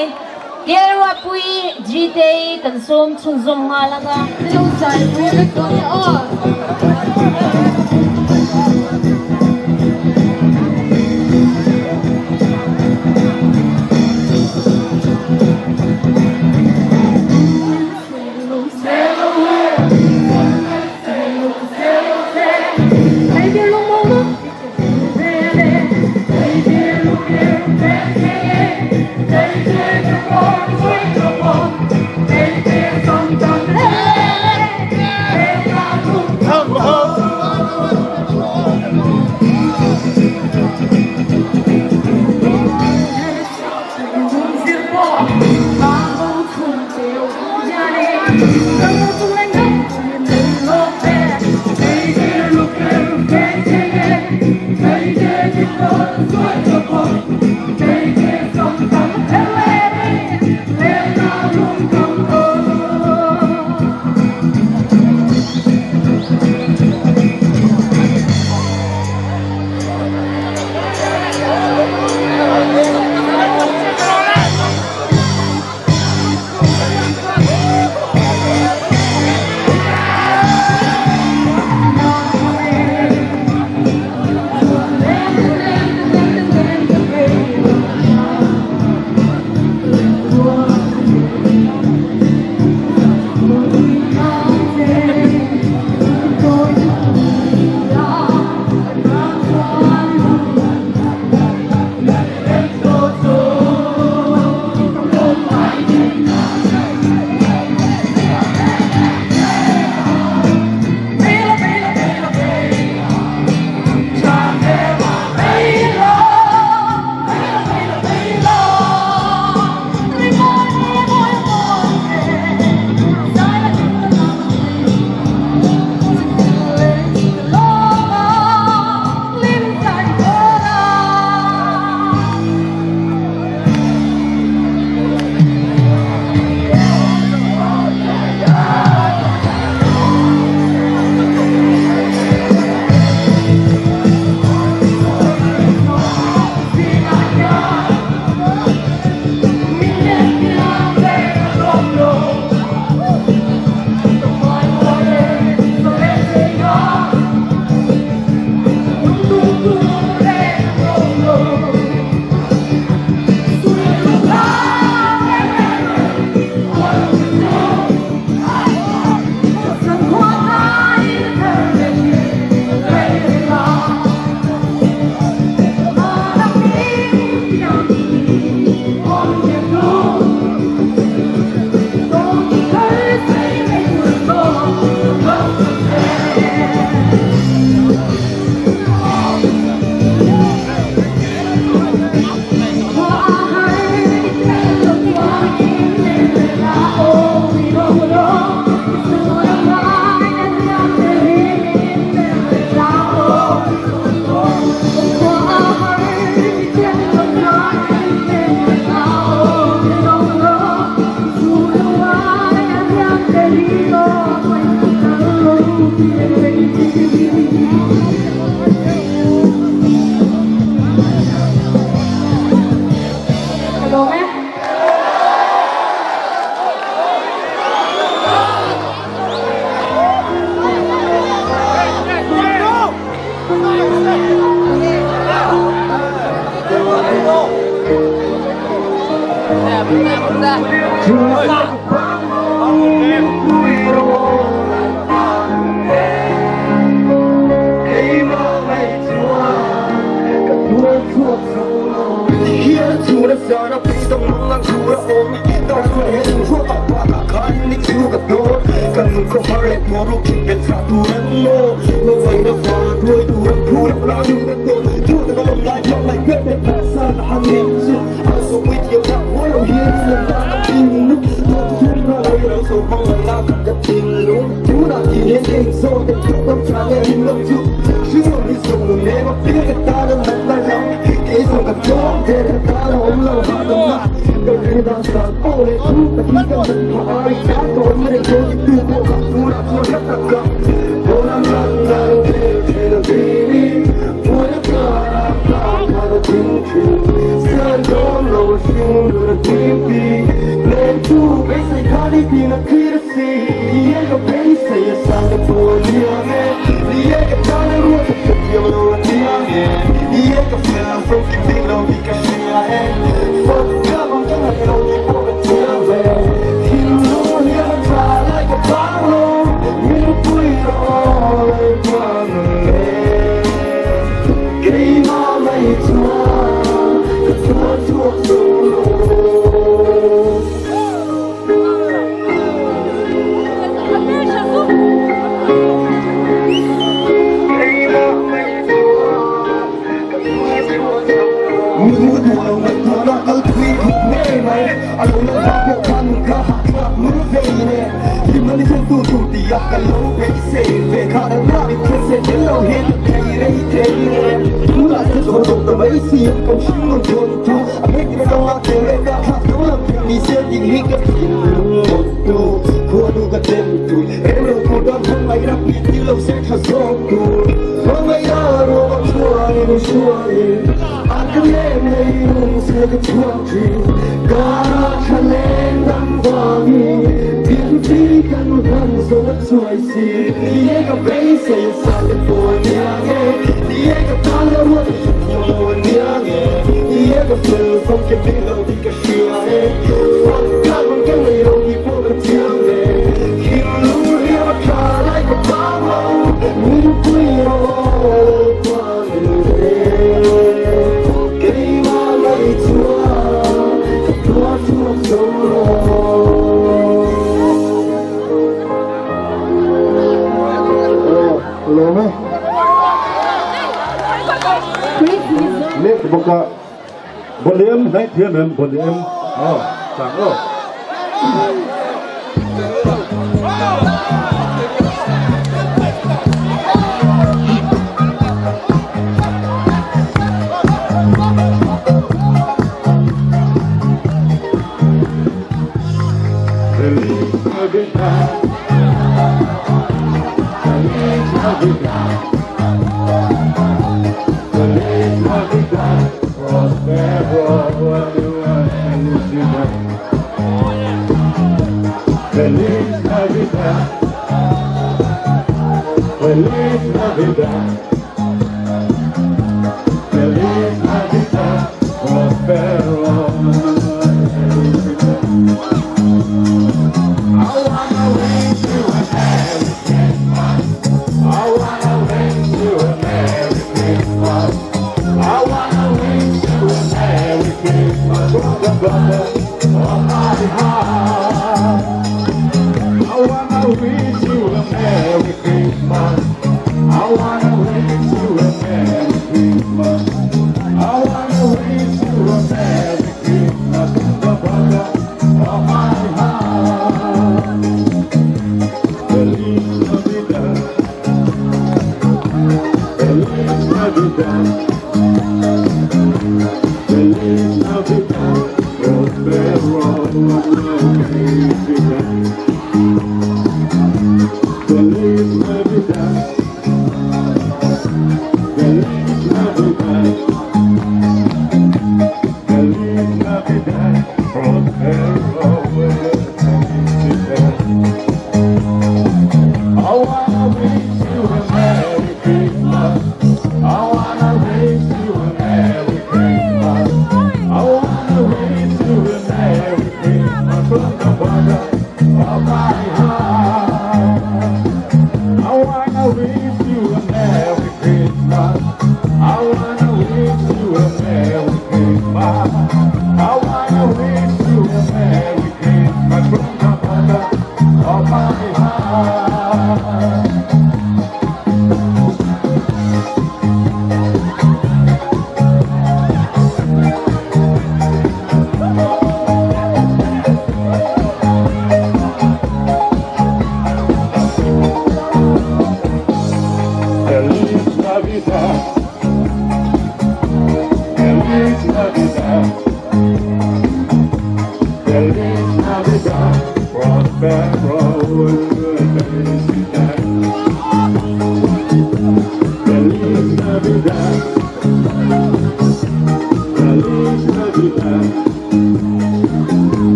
Kelruatpui Gtei kan sawm chhunzawm nghal ang a. Lo zai pui vek dawn e aw.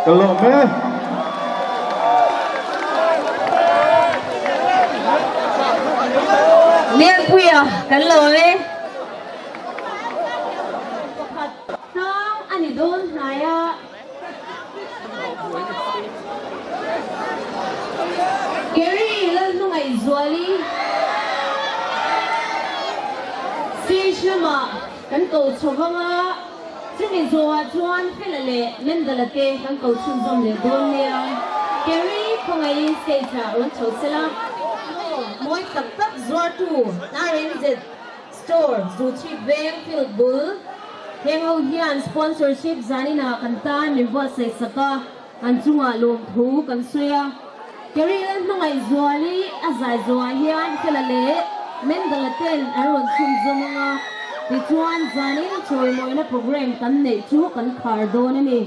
Ka lawm e. Lianpuia kan lawm e. Pakhat tlang a ni dawn hnai a. Kerry Lalhmangaihzuali stage lamah kan ko chho vang a, chumi zawhah chuan Fela leh Mendala te kan ko chhunzawm leh dawn nia. Kerry khawngaihin stage ah rawn chho sela. Mawi tak tak zuartu RNZ. Store, Zuchhip Veng Field bul heng ho hian sponsorship zaninah kan tan min buatsaih sak a, an chungah lawmthu kan sawi a. Kerry Lalhmangaih Zuali a zai zawhah hian Fela leh Mendala ten an rawn chhunzawm ang a, tichuan zanin chawimawina programme kan neih chu kan khar dawn a ni.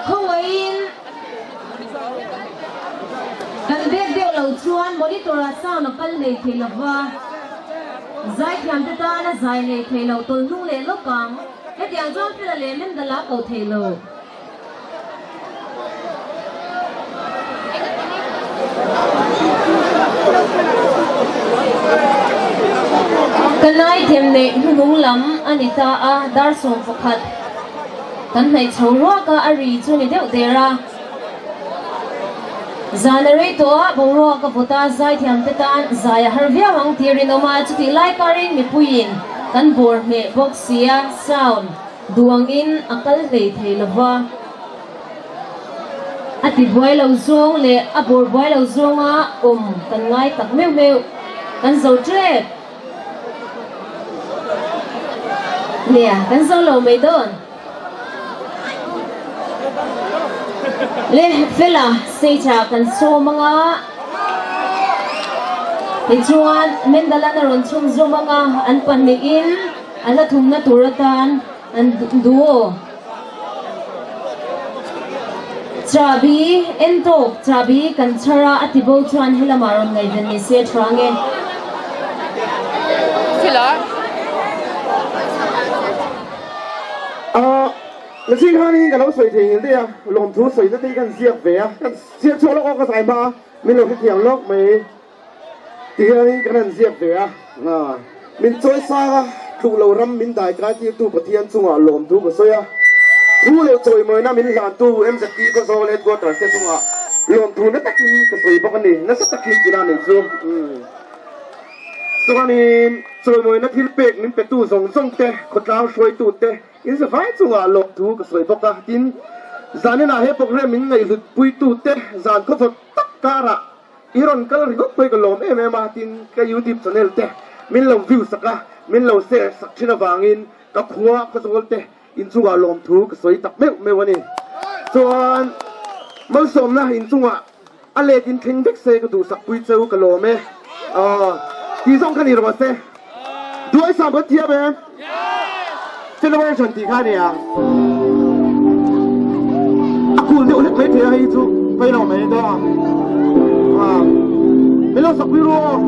Khawiin kan bek deuh lo chuan monitor ah sound a kal hlei thei lova, zaithiam te tan a zai hlei thei lo tawlh hnung leh lawk ang. Hetiang chuan Fela leh Mendala ko thei lo. Ka naithem neih hnuhnung lam a ni ta a, dar 11 kan hnaih chho ruak a, a ri chu ni deuh der a. Zan a rei tawh a, boruak a vawt a, zaithiam te tan zai a har viau ang tih rinawm a, chutih lai karin mipuiin kan bawr hneh bawk si a, sound. Duangin a kal hlei thei lo va, a ti buai lo zawng leh a bawr buai lo zawnga awm kan ngai tak meuh meuh. Kan zo tep. Nia, kan zo lo mai dawn. Le fela stage ah kan sawm anga tichuan Mendal-an a rawn chhunzawm anga an pahnihin a hla thumna tur atan an duo. Chahbi en tawk chahbi kan chhar a a ti bo chuan helamah rawn ngaihven ni se tha ange. Ahh Machine khanin ka lo sawi thei ngil daih a, lawmthu sawi na te hi kan ziak ve a, kan ziak chhuak lawk awk ka zai hma a, min lo hrethiam lawk mai. Tihianin kan han ziak ve a, min chawi sang a, tluk lo ram min dai kai tirtu Pathian chungah lawmthu ka sawi a, thu leh chawimawina min hlantu MZP Khawzawl Headquarters te chungah lawmthu na takin ka sawi bawk a ni, nasa takin tina nei chu. Chuanin chawimawina thil pek min petu zawng zawng te, khawtlang hruaitu te, in zavai chungah lawmthu ka sawi bawk a, tin, zaninah he programme min ngaihhlut puitu te zan khawvawt tak karah I rawn kal ringawt pawh hi ka lawm em em a, tin ka youtube channel te min lo view sak a, min lo share sak thin avangin ka khua Khawzawl te inchungah lawmthu ka sawi tak meuh meuh a ni. Chuan malsawmna inchungah a let in thleng vek se ka duhsak pui cheu ka lawm e. Aw tih zawng kha ni rawh se. Duai sam kan thiam em? Celebration tih kha a nia. A cool deuh hlek mai thei a hei chu pawi lo mai dawn. Min lo sak pui ru aw.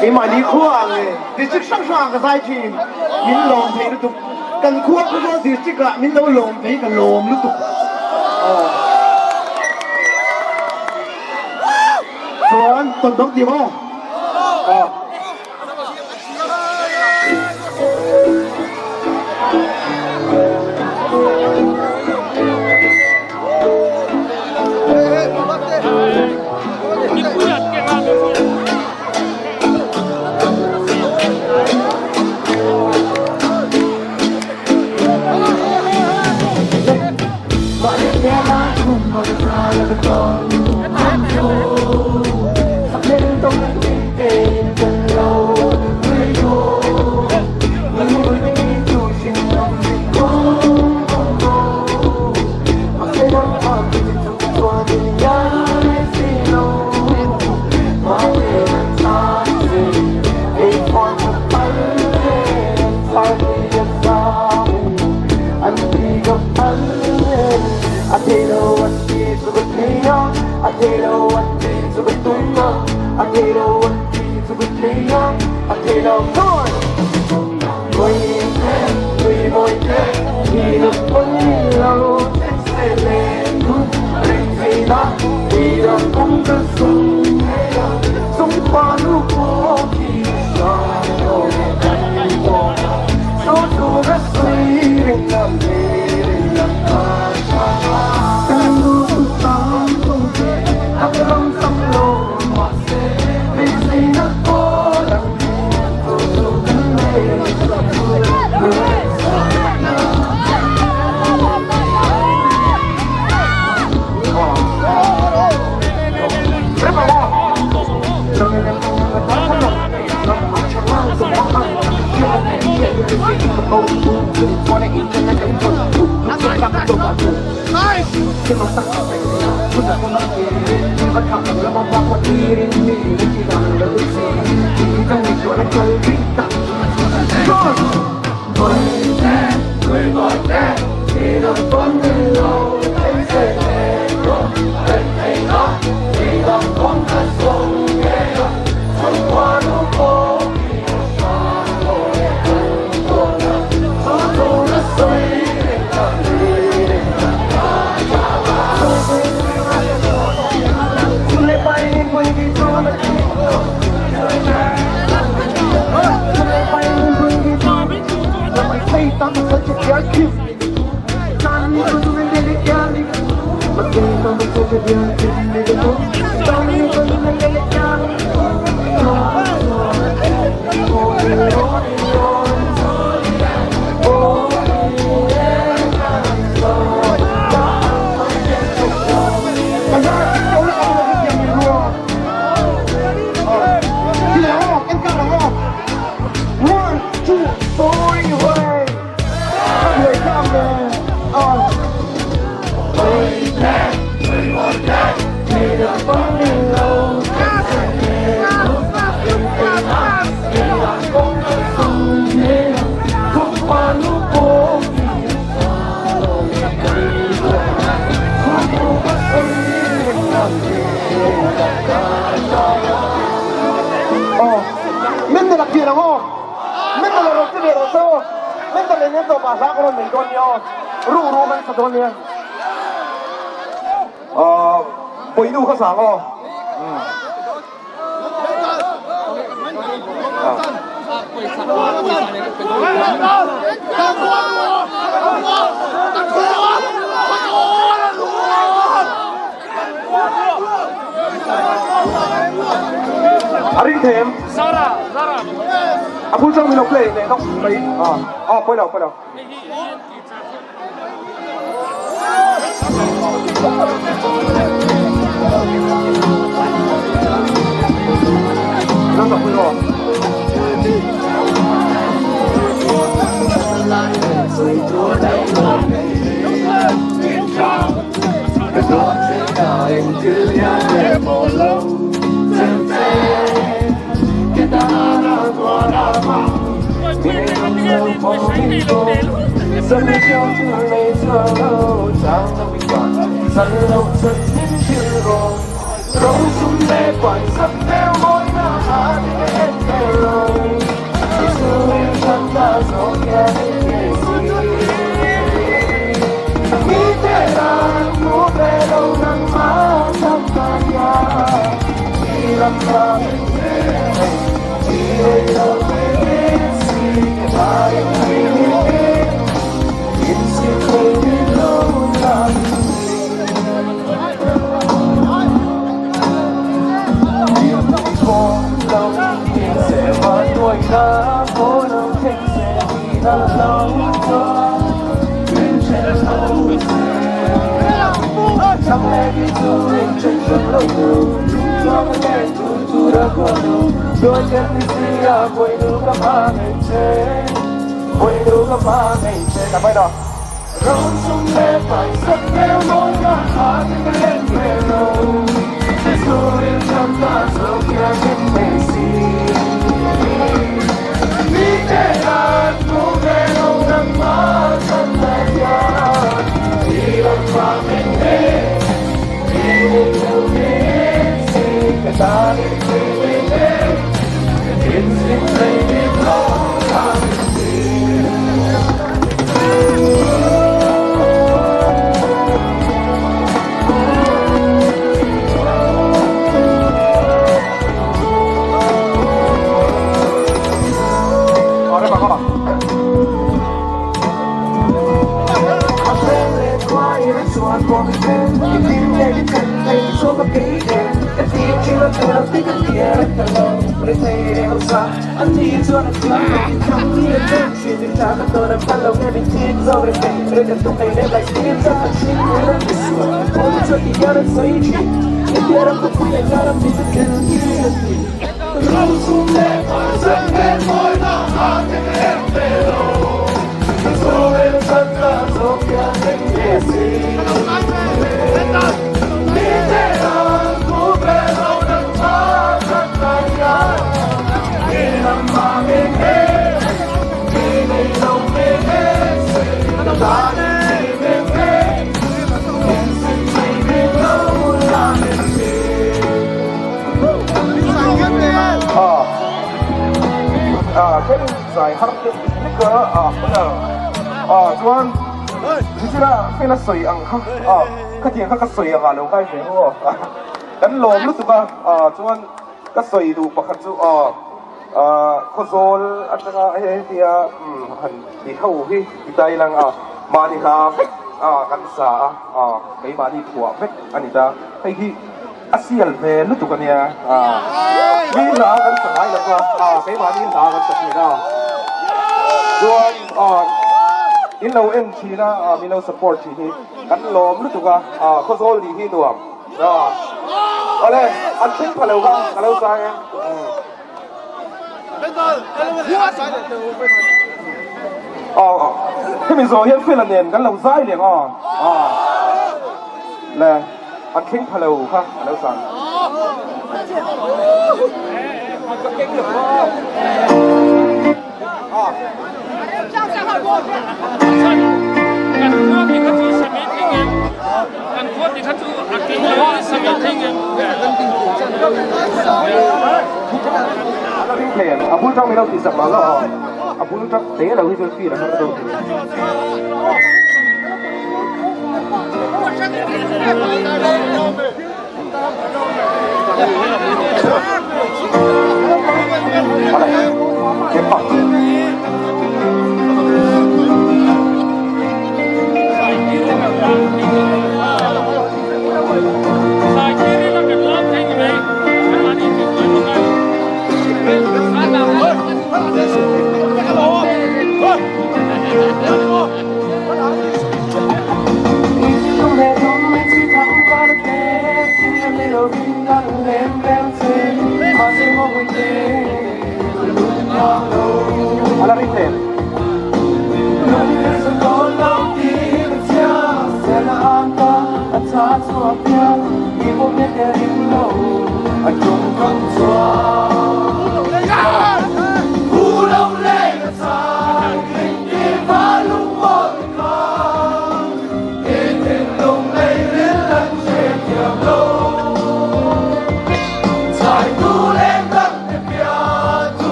Keimahni khua ah nge district hrang hrang ah ka zai thin. Min lawm thei lutuk. Kan khua Khawzawl district ah min lo lawm thei ka lawm lutuk. Chuan tawn dawng ti maw? A ring them. A phun trong mình lo play này không? À, à, quay đầu, quay đầu. Nó dọc rồi.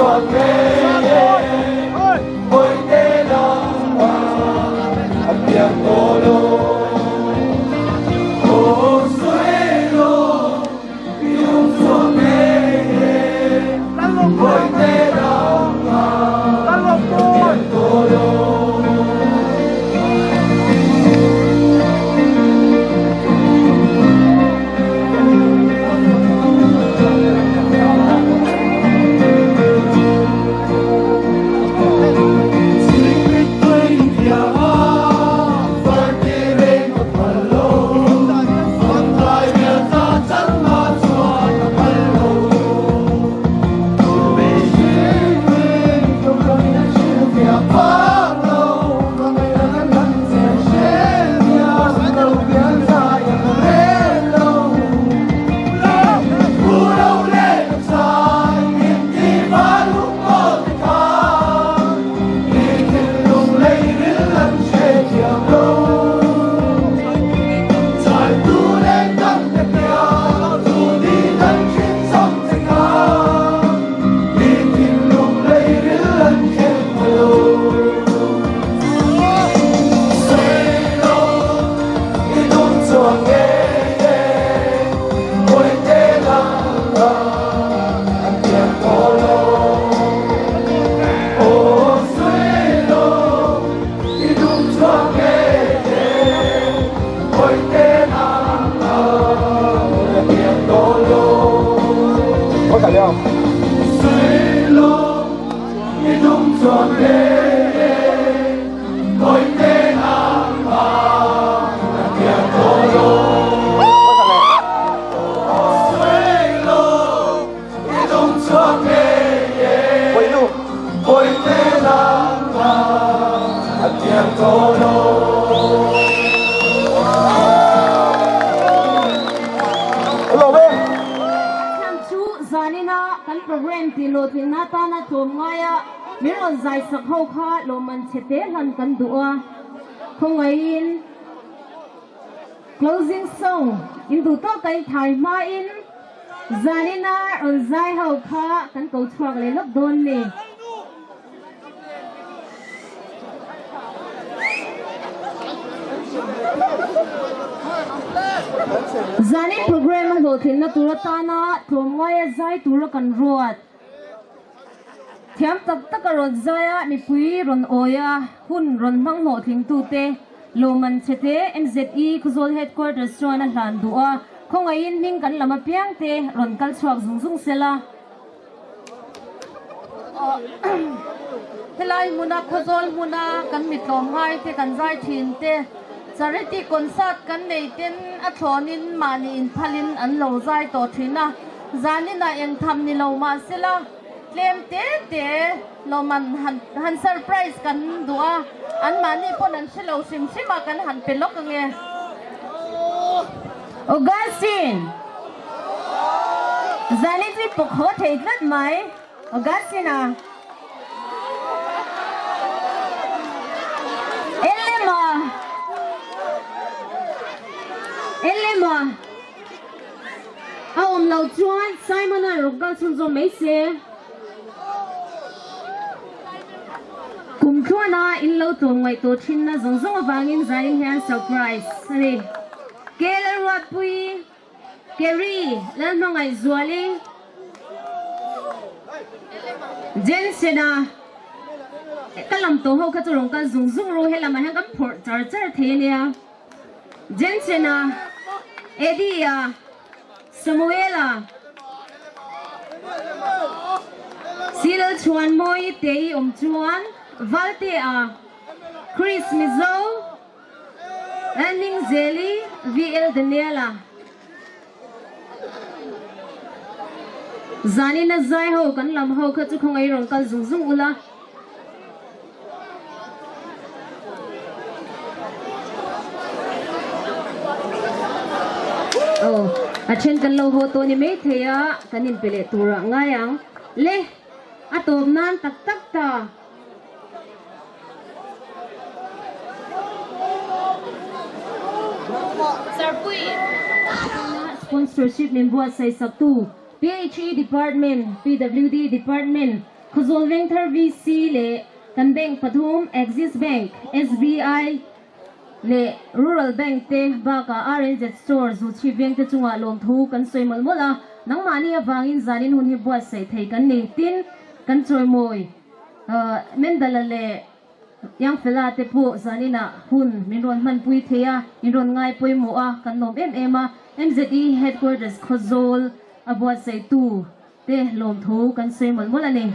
Chuan Chu zanina kan program tih hlawhtlinna atana tlawmngaia min rawn zai sak ho kha lawmman chhe te hlan kan duh a, khawngaihin closing song in duh tawk a in thai hmain zanina rawn zai ho kha kan ko chhuak leh lawk dawn ni. Zanin program a hlawhtlinna tur atana tlawmngaia zai tura kan ruat. Thiam tak taka rawn zai a, mipui rawn awi a, hun rawn hmang hlawhtlingtute lawmman chhete MZE Khawzawl Headquarters chuan a hlan duh a, khawngaihin hming kan lam apiangte rawn kal chhuak zung zung sela. Helai hmuna Khawzawl hmuna kan mi tlawmngai te kan zai thin te charity concert kan nei ten a thlawnin mahni inphalin an lo zai tawh thin a, zaninah engtham ni lo mahsela tlem te te lawman han han surprise kan duh a, anmahni pawn an hre lo hrim hrim a kan han pe lawk ange. Augustine! Zanin chu i pawk haw thei tlat mai, Augustine-a. Elema! Elema! A awm loh chuan Simon-a rawn kal chhunzawm mai se. Kum tluana in lo tlawm ngaihtuah thinna zawng zawng avangin zanin hian surprise a ni. Ke Lalruatpui, Kerry Lalhmangaihzuali, Jensena, ka lam tawh ho kha chu rawn kal zung zung ru, helamah hian kan phawrh char char thei a nia. Jensena, Eddie-a, Samuela, Silal Chhuanmawi te i awm chuan Valtea, Chris Mizo, Lalhming Zeli, VL Daniela. Zanin a zai ho kan lam ho kha chu khawngaih rawn kal zung zung ula. Aw, a then kan lo haw tawh ni maithei a, kan inpe leh turah ngai ang. Le, a tawp nan tak tak ta. Sponsorship min buatsaih saktu PHE Department, PWD Department, Khawzawl Vengthar VC leh kan bank pathum Axis Bank, SBI leh Rural Bank te bakah RNZ Store Zuchhip veng te chungah lawmthu kan sawi mawlh mawlh a, nangmahni avangin zanin hun hi buatsaih thei kan ni. Tin, kan chawimawi Mendala leh Yangfela te pawh zaninah hun min rawn hmanpui thei a, min rawn ngai pawimawh a, kan lawm em em a. MZE Headquarters Khawzawl a buatsaihtu te lawmthu kan sawi mawlh mawlh a ni.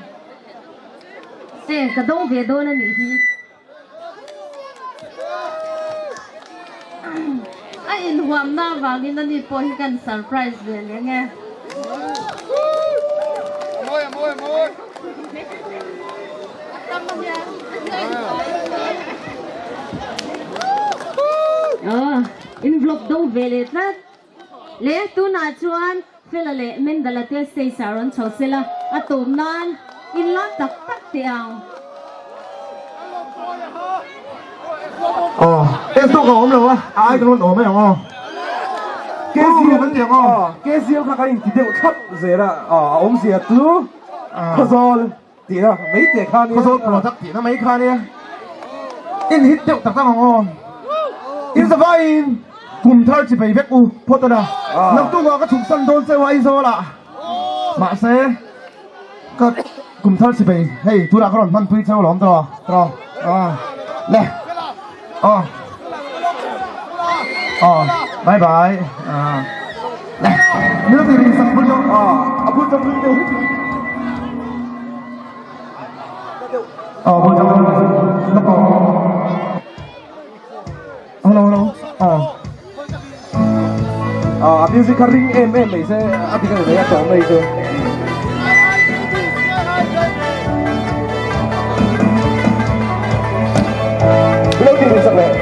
E, ka dawng ve dawn a nih hi. A inhuamna avangin ani pawh hi kan surprise ve leng e. In vlog do ve leh tlat. Le tunah chuan Fela leh Mendala te stage ah rawn chho sela a tawp nan in la tak tak teh ang. Aw, en tawk a awm lo a, a ai ka rawn awm mai ang aw. KZL an ti ang aw. KZL kha kan inti deuh thlap zel a, a awmzia chu Khawzawl tihna mai teh kha nia. Khawzawl product tihna mai kha nia. In hit deuh tak tak ang aw. In zavaiin kum thar chi bei vek u phawt a na. Naktukah ka chhuk san dawn cheu a Aizawl ah. Mahse ka kum thar chi bei hei tunah ka rawn hmanpui cheu alawm tawh tawh le aw aw bye bye le nilo ti rin sak phun a phun chang phun deuh. Hello hello ah ah music kha ring em em mai se a dik a ni mai a tawng mai chu. Lo ti rin sak leh.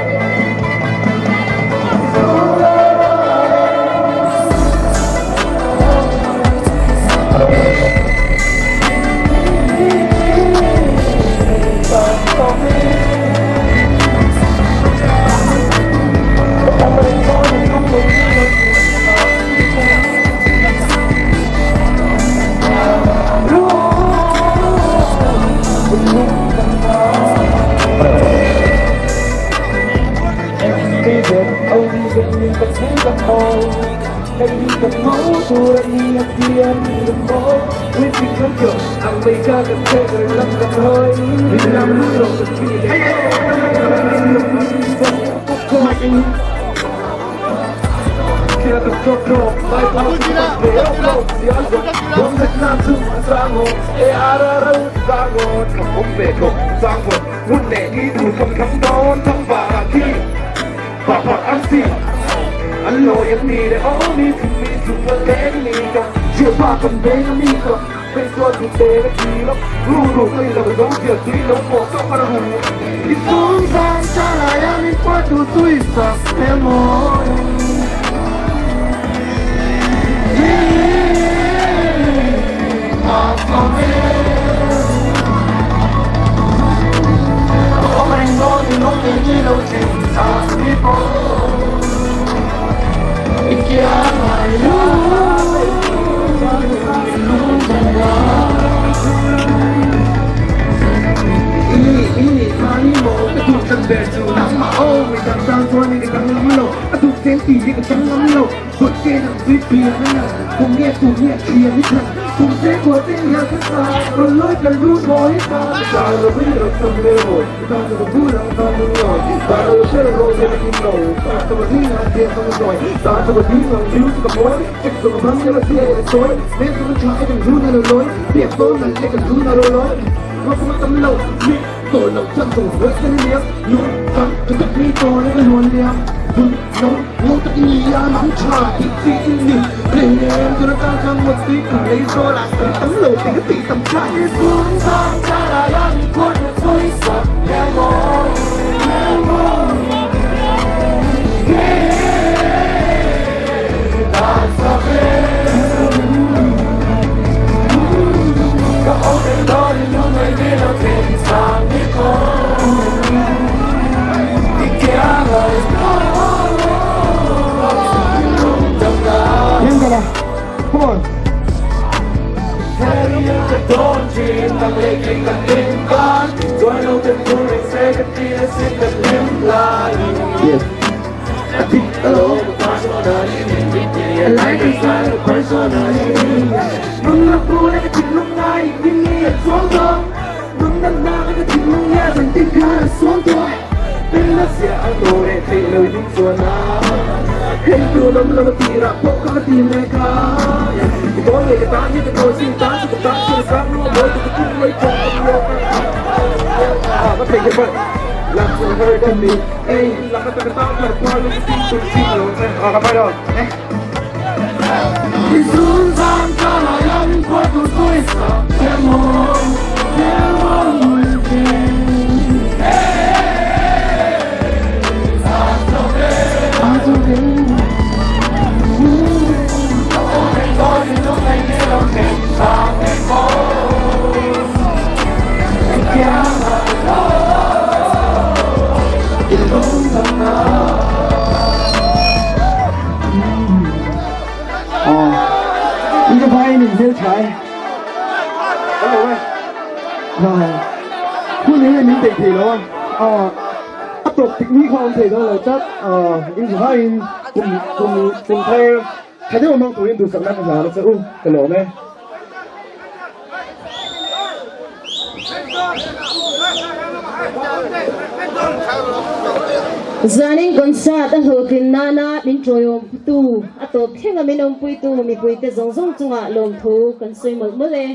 Zanin concert a hlawhtlin nana min tawihawmtu a tawp thleng a min awmpuitu mipuite zawng zawng chungah lawmthu kan sawi mawlh mawlh e.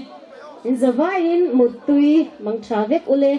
Inzavaiin muttui mang tha vek ule.